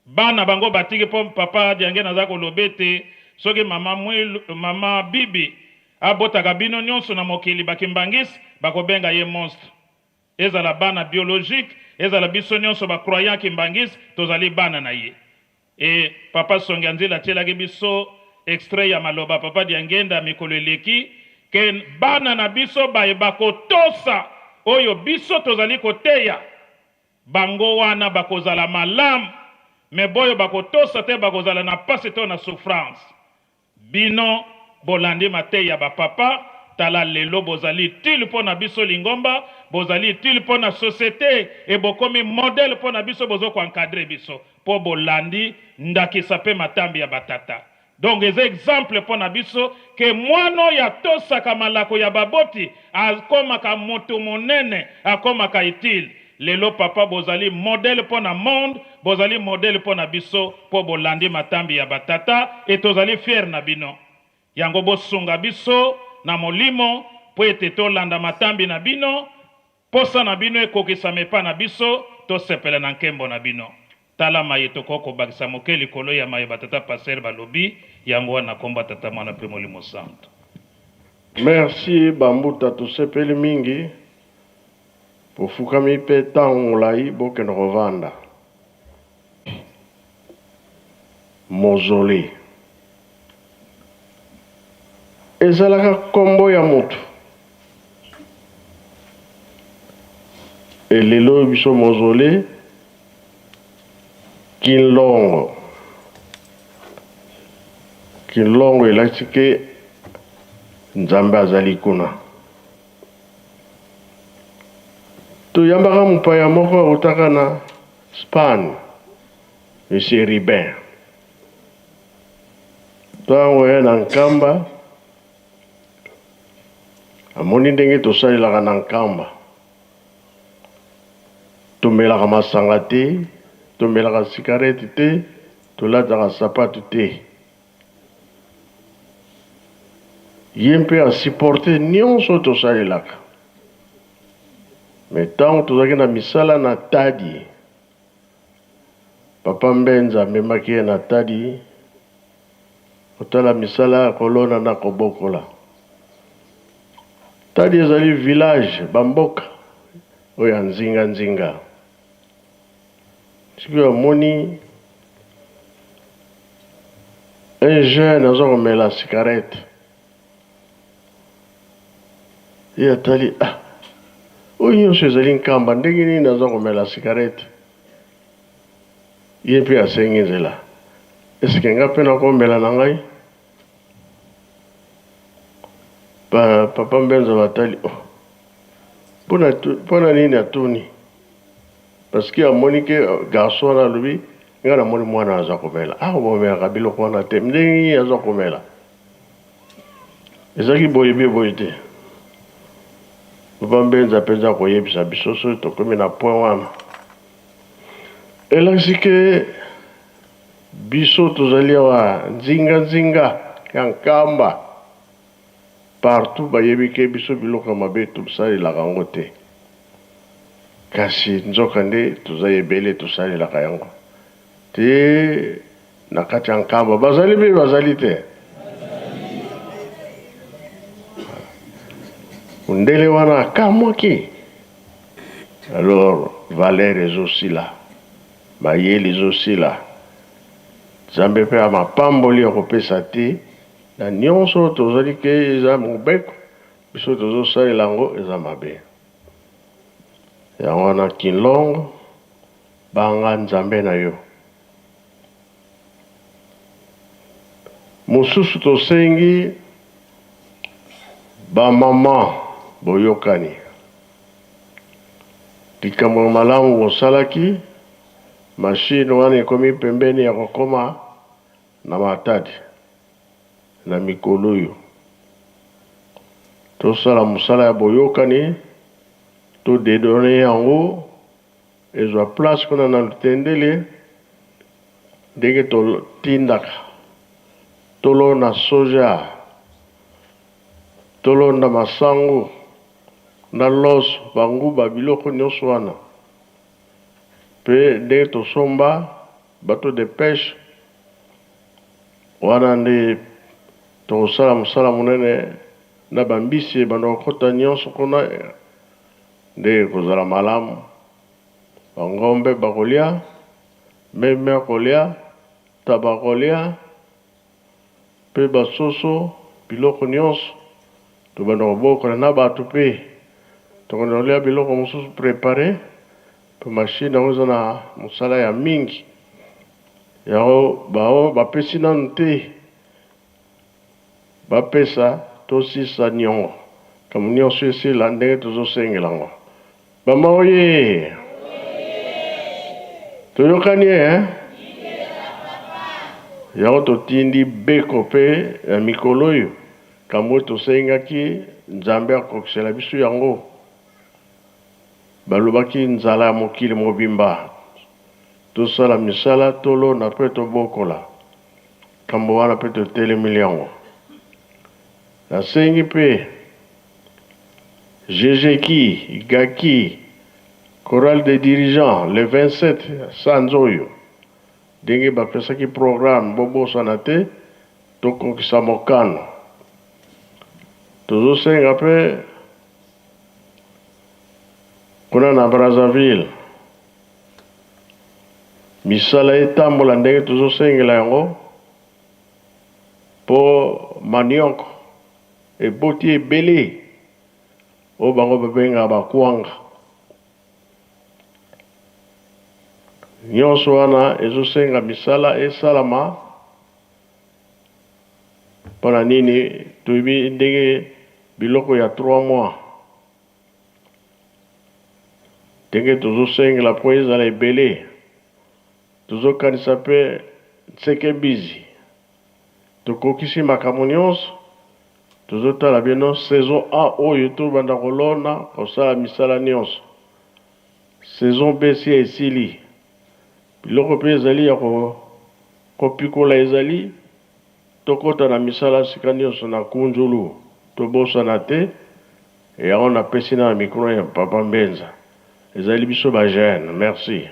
bana bango batiki po papa Diangienda aza koloba ete soki mama Muilu, mama Bibi abotaka bino nionso na mokili ba kimbanguiste bakobenga ye monstre. Ezala bana biologique, ezala biso nionso ba croyants kimbanguiste tozali bana na ye. Et papa Songi Anzila atielaki biso extrait ya maloba papa Diangienda mikolo eleki que bana na biso baye bakotosa oyo biso tozali koteya bango wana bakozala malamu mais boyo bakotosa te bakozala na pasi to na souffrance. Bino bolandi mateyi ya ba papa, tala lelo bozali utile mpo na biso lingomba, bozali utile mpo na societe et bokomi modèle mpo na biso bozo ko encadrer biso mpo bolandi ndakisa mpe matambi ya ba tata. Donc eza exemple mpo na biso que mwana oyo atosaka malako ya baboti akomaka mutu monene, akomaka utile. Lelo papa bozali modèle mpo na monde, bozali modèle mpo na biso mpo bolandi matambi ya ba tata et tozali fier na bino. Yango bosunga biso na molimo mpo ete tolanda matambi na bino, posa na bino ekokisama epa na biso, tosepela na nkembo na bino. Tala maye tokoki kobakisa moke likolo ya maye ba tata pasteur balobi, yango wana na kombo ya Tata, Mwana mpe Molimo Santu. Merci ba mbuta tosepeli mingi bofukami pe tango molayi bokende kovanda. Mausolee ezalaka kombo ya mutu et lelo biso mausolee Kinlongo Kinlongo elakisi ke Nzambe azali kuna. Toyambaka mopaya moko awutaka na Spagne, Monsieur Ribin. Ntango aye na Nkamba, amoni ndenge tosalelaka na Nkamba. Tomelaka masanga te, tomelaka sikareti te, tolataka sapatu te. Ye mpe a supporter nionso tosalelaka. Mais tango tozalaki na misala na Tadi, Papa Mbenza amemaki ye na Tadi kotala misala ya kolona na kobokola. Tadi ezali village, ba mboka oyo ya nzinga nzinga. Sikoyo amoni. Un jeune aza komela cigarette. Ye atali ah oyo nyonso ezali nkamba ndenge nini aza komela cigarette? Ye mpe asengi nzela. Eske nga mpe nakomela na ngai? Ba papa Mbenza batali oh pona pona nini atuni? Parce que amoni ke garçon wana alobi nga namoni mwana aza komela. Ah bomelaka biloko wana te ndenge nini aza komela? Ezalaki boye be boye te. Papa Mbenza mpenza akoyebisa biso soki tokomi na point wana. Elakisi ke biso tozali awa nzinga nzinga ya Nkamba. Partout bayebi ke biso biloko ya mabe tosalelaka yango te. Kasi nzoka nde toza ebele tosalelaka yango te. Na kati ya Nkamba bazali mpe bazali te. Mundele wana akamwaki. Alors valeur ezosila, mayele ezosila. Nzambe mpe amapamboli ya kopesa te na nyonso tozali ke eza mobeko biso tozosalela yango eza mabe. Yango wana Kinlongo banga Nzambe na yo. Mosusu tosengi ba maman boyokani likambo ya malamu bosalaki machine wana ekomi pembeni ya kokoma na Matadi na mikolo oyo tosala mosala ya boyokani to dedonner yango Ezwa place kuna na lutendele ndenge totindaka tolona soja tolona masangu na loso ba nguba biloko nionso wana pe ndenge tosomba bateau de peche wana nde tokosala mosala monene na ba mbisi ebanda kokota nionso kuna. Nde ekozala malamu. Bangombe bakolia, meme akolia, ntaba akolia, mpe basoso, biloko nionso. Tobanda kobokola na bato mpe tokobanda kolia biloko mosusu prepare, mpe machine yango eza na mosala ya mingi. Yango baoyo bapesi nanu te. Bapesa tosisa niongo kambo nionso esila ndenge tozosengela ngo mama oyee toyokani eh yango totindi beko pe na mikolo oyo kambo tosengaki nzambe akokisela biso yango balobaki nzala ya mokili mobimba tosala misala tolona pe tobokola Likambo wana pe totelemeli yango. Nasengi pe GGki, Gaki, chorale des dirigeants le 27 sanza oyo ndenge bapesaki programme bobosana te tokokisa mokano. Tozosenga pe kuna na Brazzaville Misala etambola ndenge tozosengela yango po manioc eboti ebele oyo bango babengaka ba kwanga. Nionso wana ezosenga misala esalama pona nini toyebi ndenge biloko ya 3 mois Ndenge tozosengela mpo ezala ebele, tozokanisa mpe nseke mbizi. Tokokisi makambo nyonso, tozotala bino saison A oyo tobanda kolona, kosala misala nyonso. Saison B si esili, biloko mpe ezali ya kopikola ezali, tokota na misala sika nyonso na Kunzulu, tobosana te. Yango na pesi na micro ya papa Mbenza ezali biso ba jeune merci.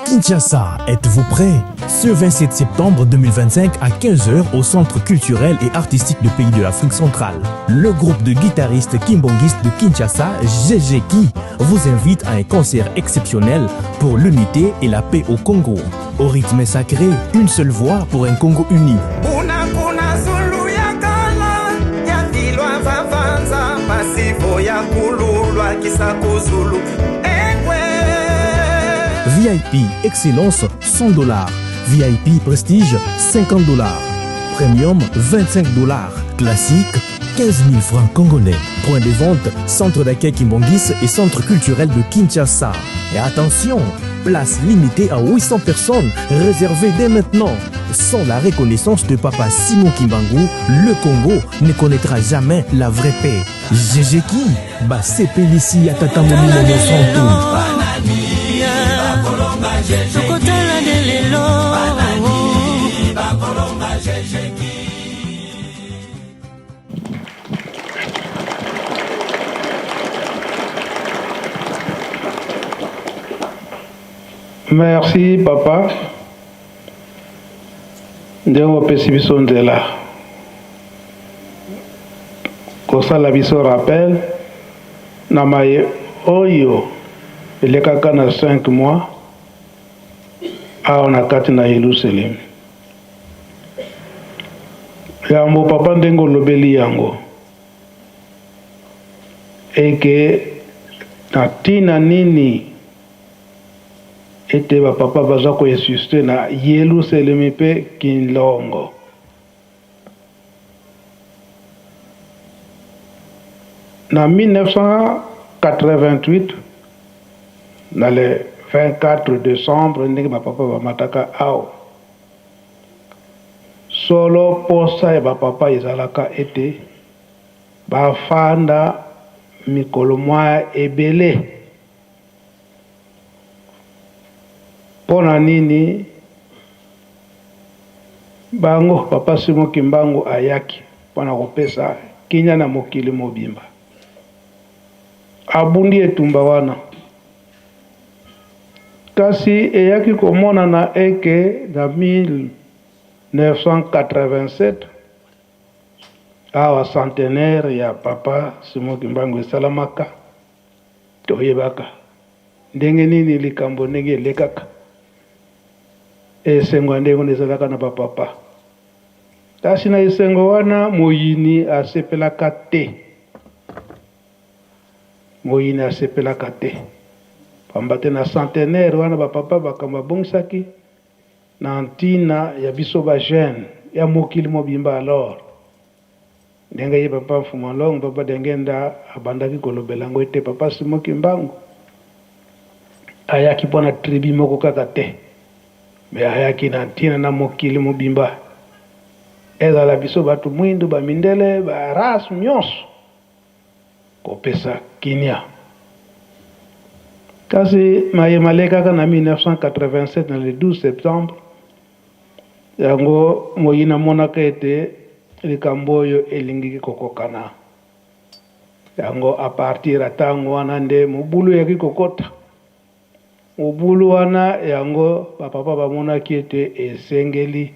Kinshasa, êtes-vous prêts Ce 27 septembre 2025 à 15h au Centre culturel et artistique du pays de l'Afrique centrale, le groupe de guitaristes kimbanguistes de Kinshasa, GGKI, vous invite à un concert exceptionnel pour l'unité et la paix au Congo. Au rythme sacré, une seule voix pour un Congo uni. VIP Excellence 100 dollars. VIP Prestige 50 dollars. Premium 25 dollars. Classique 15 000 francs congolais. Point de vente, centre d'accueil Kimbongis et centre culturel de Kinshasa. Et attention, place limitée à 800 personnes, réservée dès maintenant. Sans la reconnaissance de papa Simon Kimbangu, le Congo ne connaîtra jamais la vraie paix. GGki, basepelisi ya tata molimo mosantu. Merci papa ndenge opesi biso nzela kosala biso rappel na maye oyo elekaka na 5 mois awa na kati na Yelusalemi. Yambo papa ndenge olobeli yango eke na ntina nini ete ba papa baza ko insister na Yelusalemi mpe Kinlongo. Na 1988 na le 24 decembre ndenge ba papa bamataka awa solo posa ya ba papa ezalaka ete bafanda mikolo mwa ebele. Mpo na nini bango Papa Simon Kimbangu ayaki mpo na kopesa kimia na mokili mobimba? Abundi etumba wana, kasi eyaki komonana eke na 1987 awa centenaire ya Papa Simon Kimbangu esalamaka. Toyebaka ndenge nini likambo ndenge elekaka. Esengo ya ndenge wana ezalaka na ba papa. Kasi na esengo wana moyini asepelaka te. Moyini asepelaka te. Pamba te na centenaire wana ba papa makambo babongisaki na ntina ya biso ba jeunes ya mokili mobimba alors Ndenge ye papa Mfuma Longo, papa Diangienda abandaki kolobela yango ete papa Simon Kimbangu ayaki mpo na tribu moko kaka te, mais ayaki na ntina na mokili mobimba, ezala biso bato mwindu, ba mindele, ba race nyonso, kopesa kimia. Kasi maye malekaka na 1987 na le 12 septembre Yango moyini amonaka ete likambo oyo elingiki kokokana. Yango a partir ya tango wana nde mobulu eyaki kokota. Mobulu wana yango ba papa bamonaki ete esengeli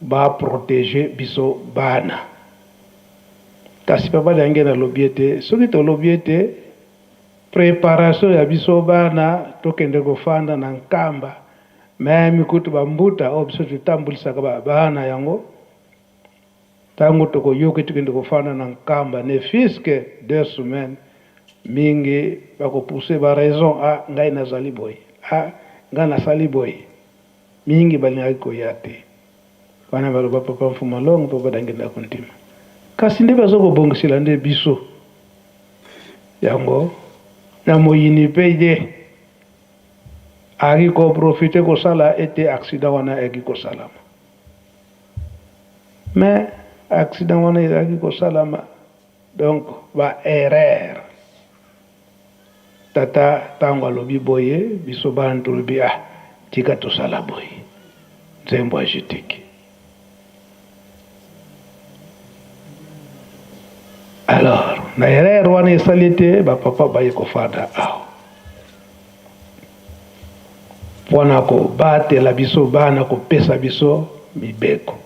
ba proteger biso bana. Kasi papa Diangienda alobi ete soki tolobi ete preparation ya biso bana tokende kofanda na Nkamba, Meme kutu ba mbuta oyo biso totambulisaka ba bana yango tango tokoyoki tokende kofanda na Nkamba ne fus que deux semaines mingi bako pousser ba raison ah ngai nazali boye ah ngai nasali boye mingi balingaki koya te wana baloba papa Mfuma Longo papa Dangenda Kuntima kasi nde bazo kobongisela nde biso yango na moyini pe ye Ayaki ko profiter kosala ete accident wana eyaki kosalama. Mais accident wana ezalaki kosalama donc ba erreur. Tata tango alobi boye biso bana tolobi ah tika tosala boye. Nzembo ya Jitiki. Alors na erreur wana esali ete ba papa baye kofanda awa. Mpo na kobatela biso bana, kopesa biso mibeko.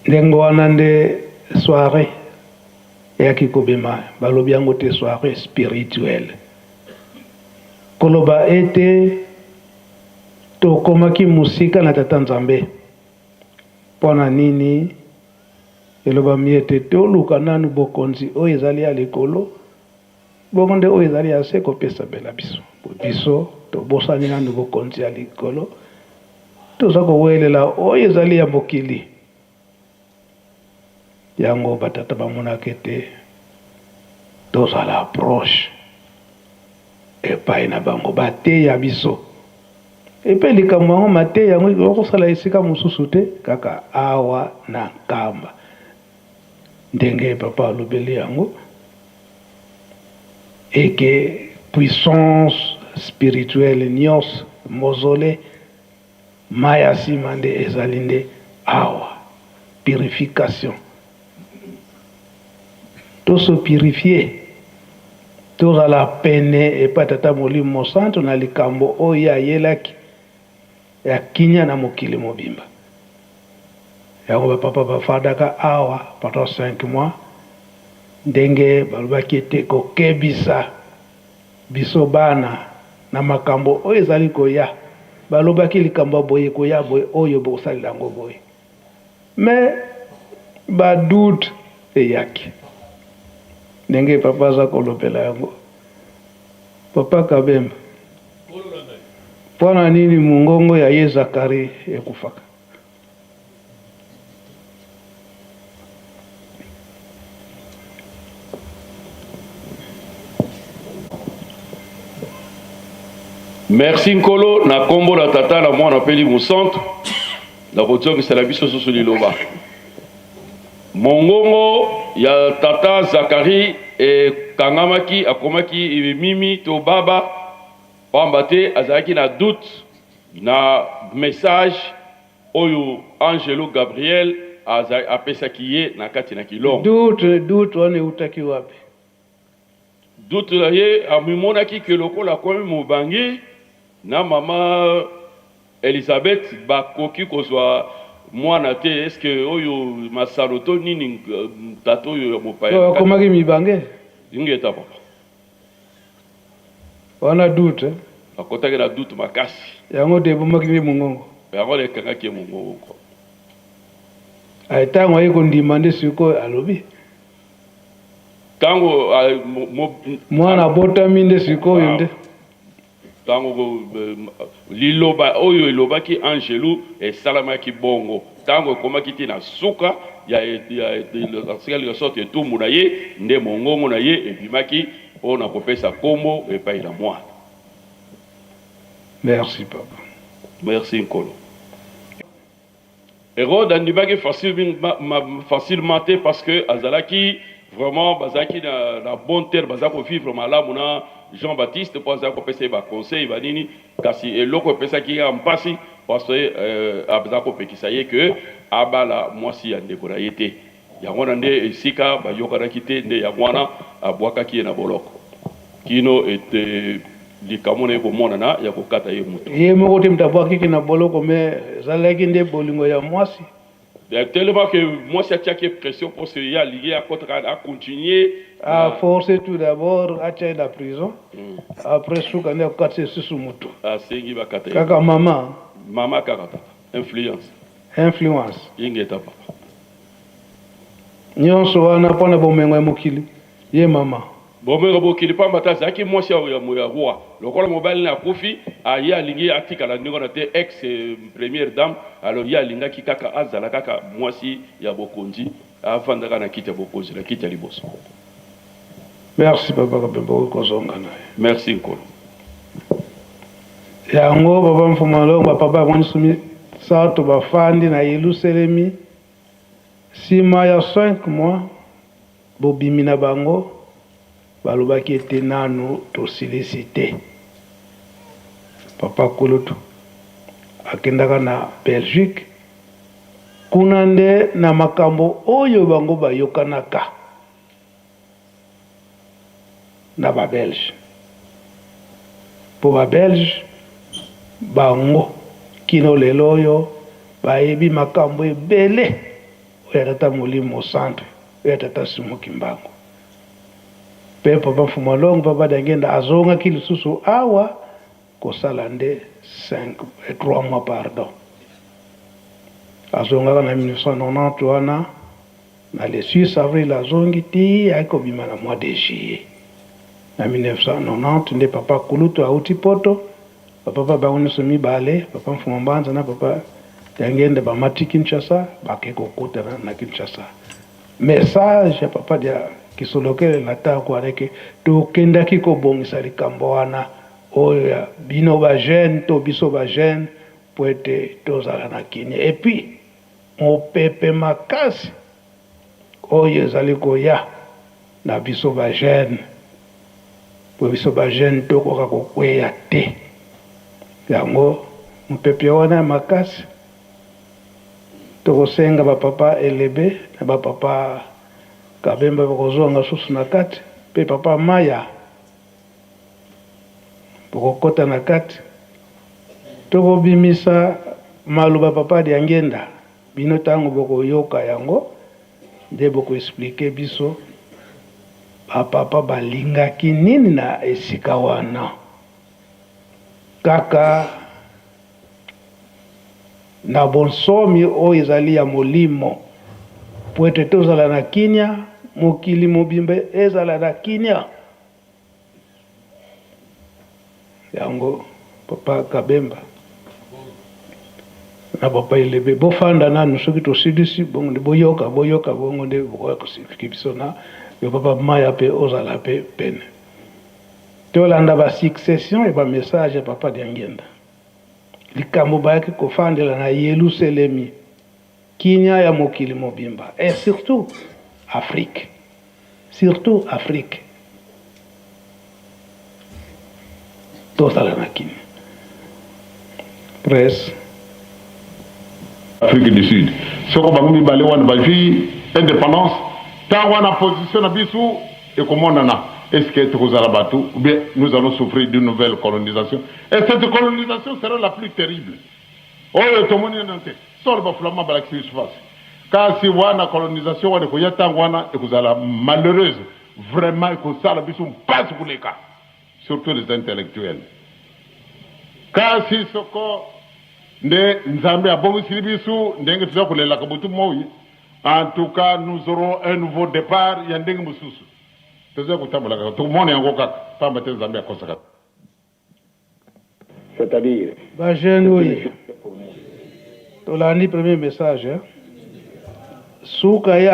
Ndenge wana nde soiree eyaki kobima, balobi yango te soiree spirituelle. Koloba ete tokomaki mosika na Tata Nzambe. Mpo na nini elobami ete toluka nanu bokonzi oyo ezali ya likolo, bongo nde oyo ezali ya se ekopesamela biso? Mpo biso tobosani nanu bokonzi ya likolo, toza kowelela oyo ezali ya mokili. Yango batata bamonaka ete tozala proche epai na bango, bateya biso. Epe likambo yango, mateya yango ekoki kosala esika mosusu te, kaka awa na Nkamba. Ndenge papa alobeli yango, eke puissance spirituelle nyonso, mausolee, Mayi ya sima nde ezali nde awa purification to se purifier tozala pene epai tata molimo mosantu na likambo oyo ye ayelaki ya kinya na mokili mobimba yango ba papa bafandaka awa pendant 5 mois ndenge balobaki ete kokebisa Biso bana, na makambo oyo ezali koya, balobaki likambo ya boye ekoya boye, oyo bokosalela yango boye. Mais ba doutes eyaki. Ndenge papa aza kolobela yango. Papa Kabemba, mpo na nini mongongo ya ye Zacharie ekufaka? Merci Nkolo na kombo na Tata na Mwana mpe Elimo Santu na kozongisela biso susu liloba. Mongongo ya tata Zakari ekangamaki, akomaki mimi to baba, pamba te azalaki na doute Na message oyo angelo Gabriel apesaki ye na kati na kilongo. Doute, doute wana ewutaki wapi? Doute na ye amimonaki que lokola akomi mobange na mama Elisabeth bakoki kozwa mwana te, est ce que oyo masano to nini tata oyo ya mopaya. Oyo akomaki mibange? Ingeta papa. Wana doute. Akotaki na doute makasi. Yango de ebomaki nde mongongo. Yango de ekangaki ye mongongo ko. Ay tango aye kondima nde sikoyo alobi. Tango mwana abotami nde sikoyo nde. Tango liloba oyo elobaki angelu esalamaki bongo, tango ekomaki ti na suka ya ya sorte etumbu na ye, nde mongongo na ye ebimaki po na kopesa kombo epai na mwana. Merci papa. Merci Nkolo. Herode andimaki facilement te parce que azalaki vraiment bazalaki na, na bon terme, baza ko vivre malamu na Jean Baptiste mpo azalaki kopesa ye ba conseil ba nini, kasi eloko epesaki ye mpasi parce que euh, aza kopekisa ye que abala mwasi ya ndeko na ye te. Yango wana nde esika bayokanaki te, nde yango wana abwakaki ye na boloko kino ete likambo na ye komonana ya kokata ye moto. Ye moko te moto abwakaki na boloko mais ezalaki nde bolingo ya mwasi. Tellement que mwasi atiaki ye pression po se ye alingi akota kaka a continuer. A forcer tout d'abord atia ye na prison après suka nde akokatisa ye lisusu moto. Asengi bakata ye. Kaka mama. Mama kaka tata. Influence. Influence. Ingeta papa. Nionso wana pona bomengo ya mokili ye mama. Bomengo ya mokili pamba te azalaki mwasi ya roi lokola mobali naye akufi ye alingi atikala ndenge wana te ex première dame alors ye alingaki kaka azala kaka mwasi ya bokonzi avanda kaka na kiti ya bokonzi na kiti ya liboso. Merci papa kabemba okoki kozonga nayo. Merci nkolo. Yango papa mfumu alongo ba papa yango nyonso misato bafandi na Yelusalemi Sima ya cinq mois, bobimi na bango balobaki ete nanu tosilisi te. Papa kulutu akendaka na Belgique, kuna nde na makambo oyo bango bayokanaka na ba Belges. Po ba Belges. Bango kino lelo oyo bayebi makambo ebele oyo ya Tata Molimo Mosantu, oyo ya Tata Simon Kimbangu. Pe Papa Mfumu Longo, Papa Diangienda azongaki lisusu awa kosala nde 5, 3 mois pardon. Azongaka na 1990 wana na le 6 avril azongi ti ayaki kobima na mois de juillet na 1990 nde papa kulutu auti poto ba papa bango nionso mibale papa Mfuma Mbanza na papa Diangienda bamati Kinshasa bake kokutana na Kinshasa. Message ya papa dia Kisolokele na tango wana ke tokendaki kobongisa likambo wana oyo ya bino ba jeunes to biso ba jeunes po ete tozala na kimia et puis mopepe makasi oyo ezali koya na biso ba jeunes po biso ba jeunes tokoka kokweya te yango mopepe wana ya makasi tokosenga ba papa Elebe na ba papa Kabemba bakozonga susu na kati pe papa Maya Bokokota na kati. Tokobimisa maloba papa Diangienda bino tango bokoyoka yango nde boko expliquer biso ba papa balingaki nini na esika wana kaka na bonsomi oyo ezali ya molimo po ete tozala na kinia mokili mobimba ezala na kinia. Yango papa Kabemba na papa Elebe bofanda nanu soki tosilisi bongo nde boyoka boyoka bongo nde bokoya kosifiki biso na yo papa Maya pe ozala pe pene tolanda ba succession ya ba message ya papa Diangienda likambo bayaki kofandela na Yeluselemi Kimia ya mokili mobimba et surtout Afrique surtout Afrique tozala na kimia presse. Afrique du Sud soko bango mibale wana bazui independance tango wana position na biso ekomonana est ce que tokozala batu ou bien nous allons souffrir d'une nouvelle colonisation et cette colonisation sera la plus terrible Oyo tomoni nano te. Solo ba flamands balakisi biso face. Kasi wana colonisation wana ekoya tango wana ekozala malheureuse vraiment ekosala biso mpasi koleka surtout les intellectuels. Kasi soko nde Nzambe abongisili biso ndenge toza kolelaka butu moi, en tout cas nous aurons un nouveau depart ya ndenge mosusu. Toza kotambola kaka tokomona yango kaka pamba te Nzambe akosaka. C'est-à-dire Ba jeunes oye tolandi premier message suka ye.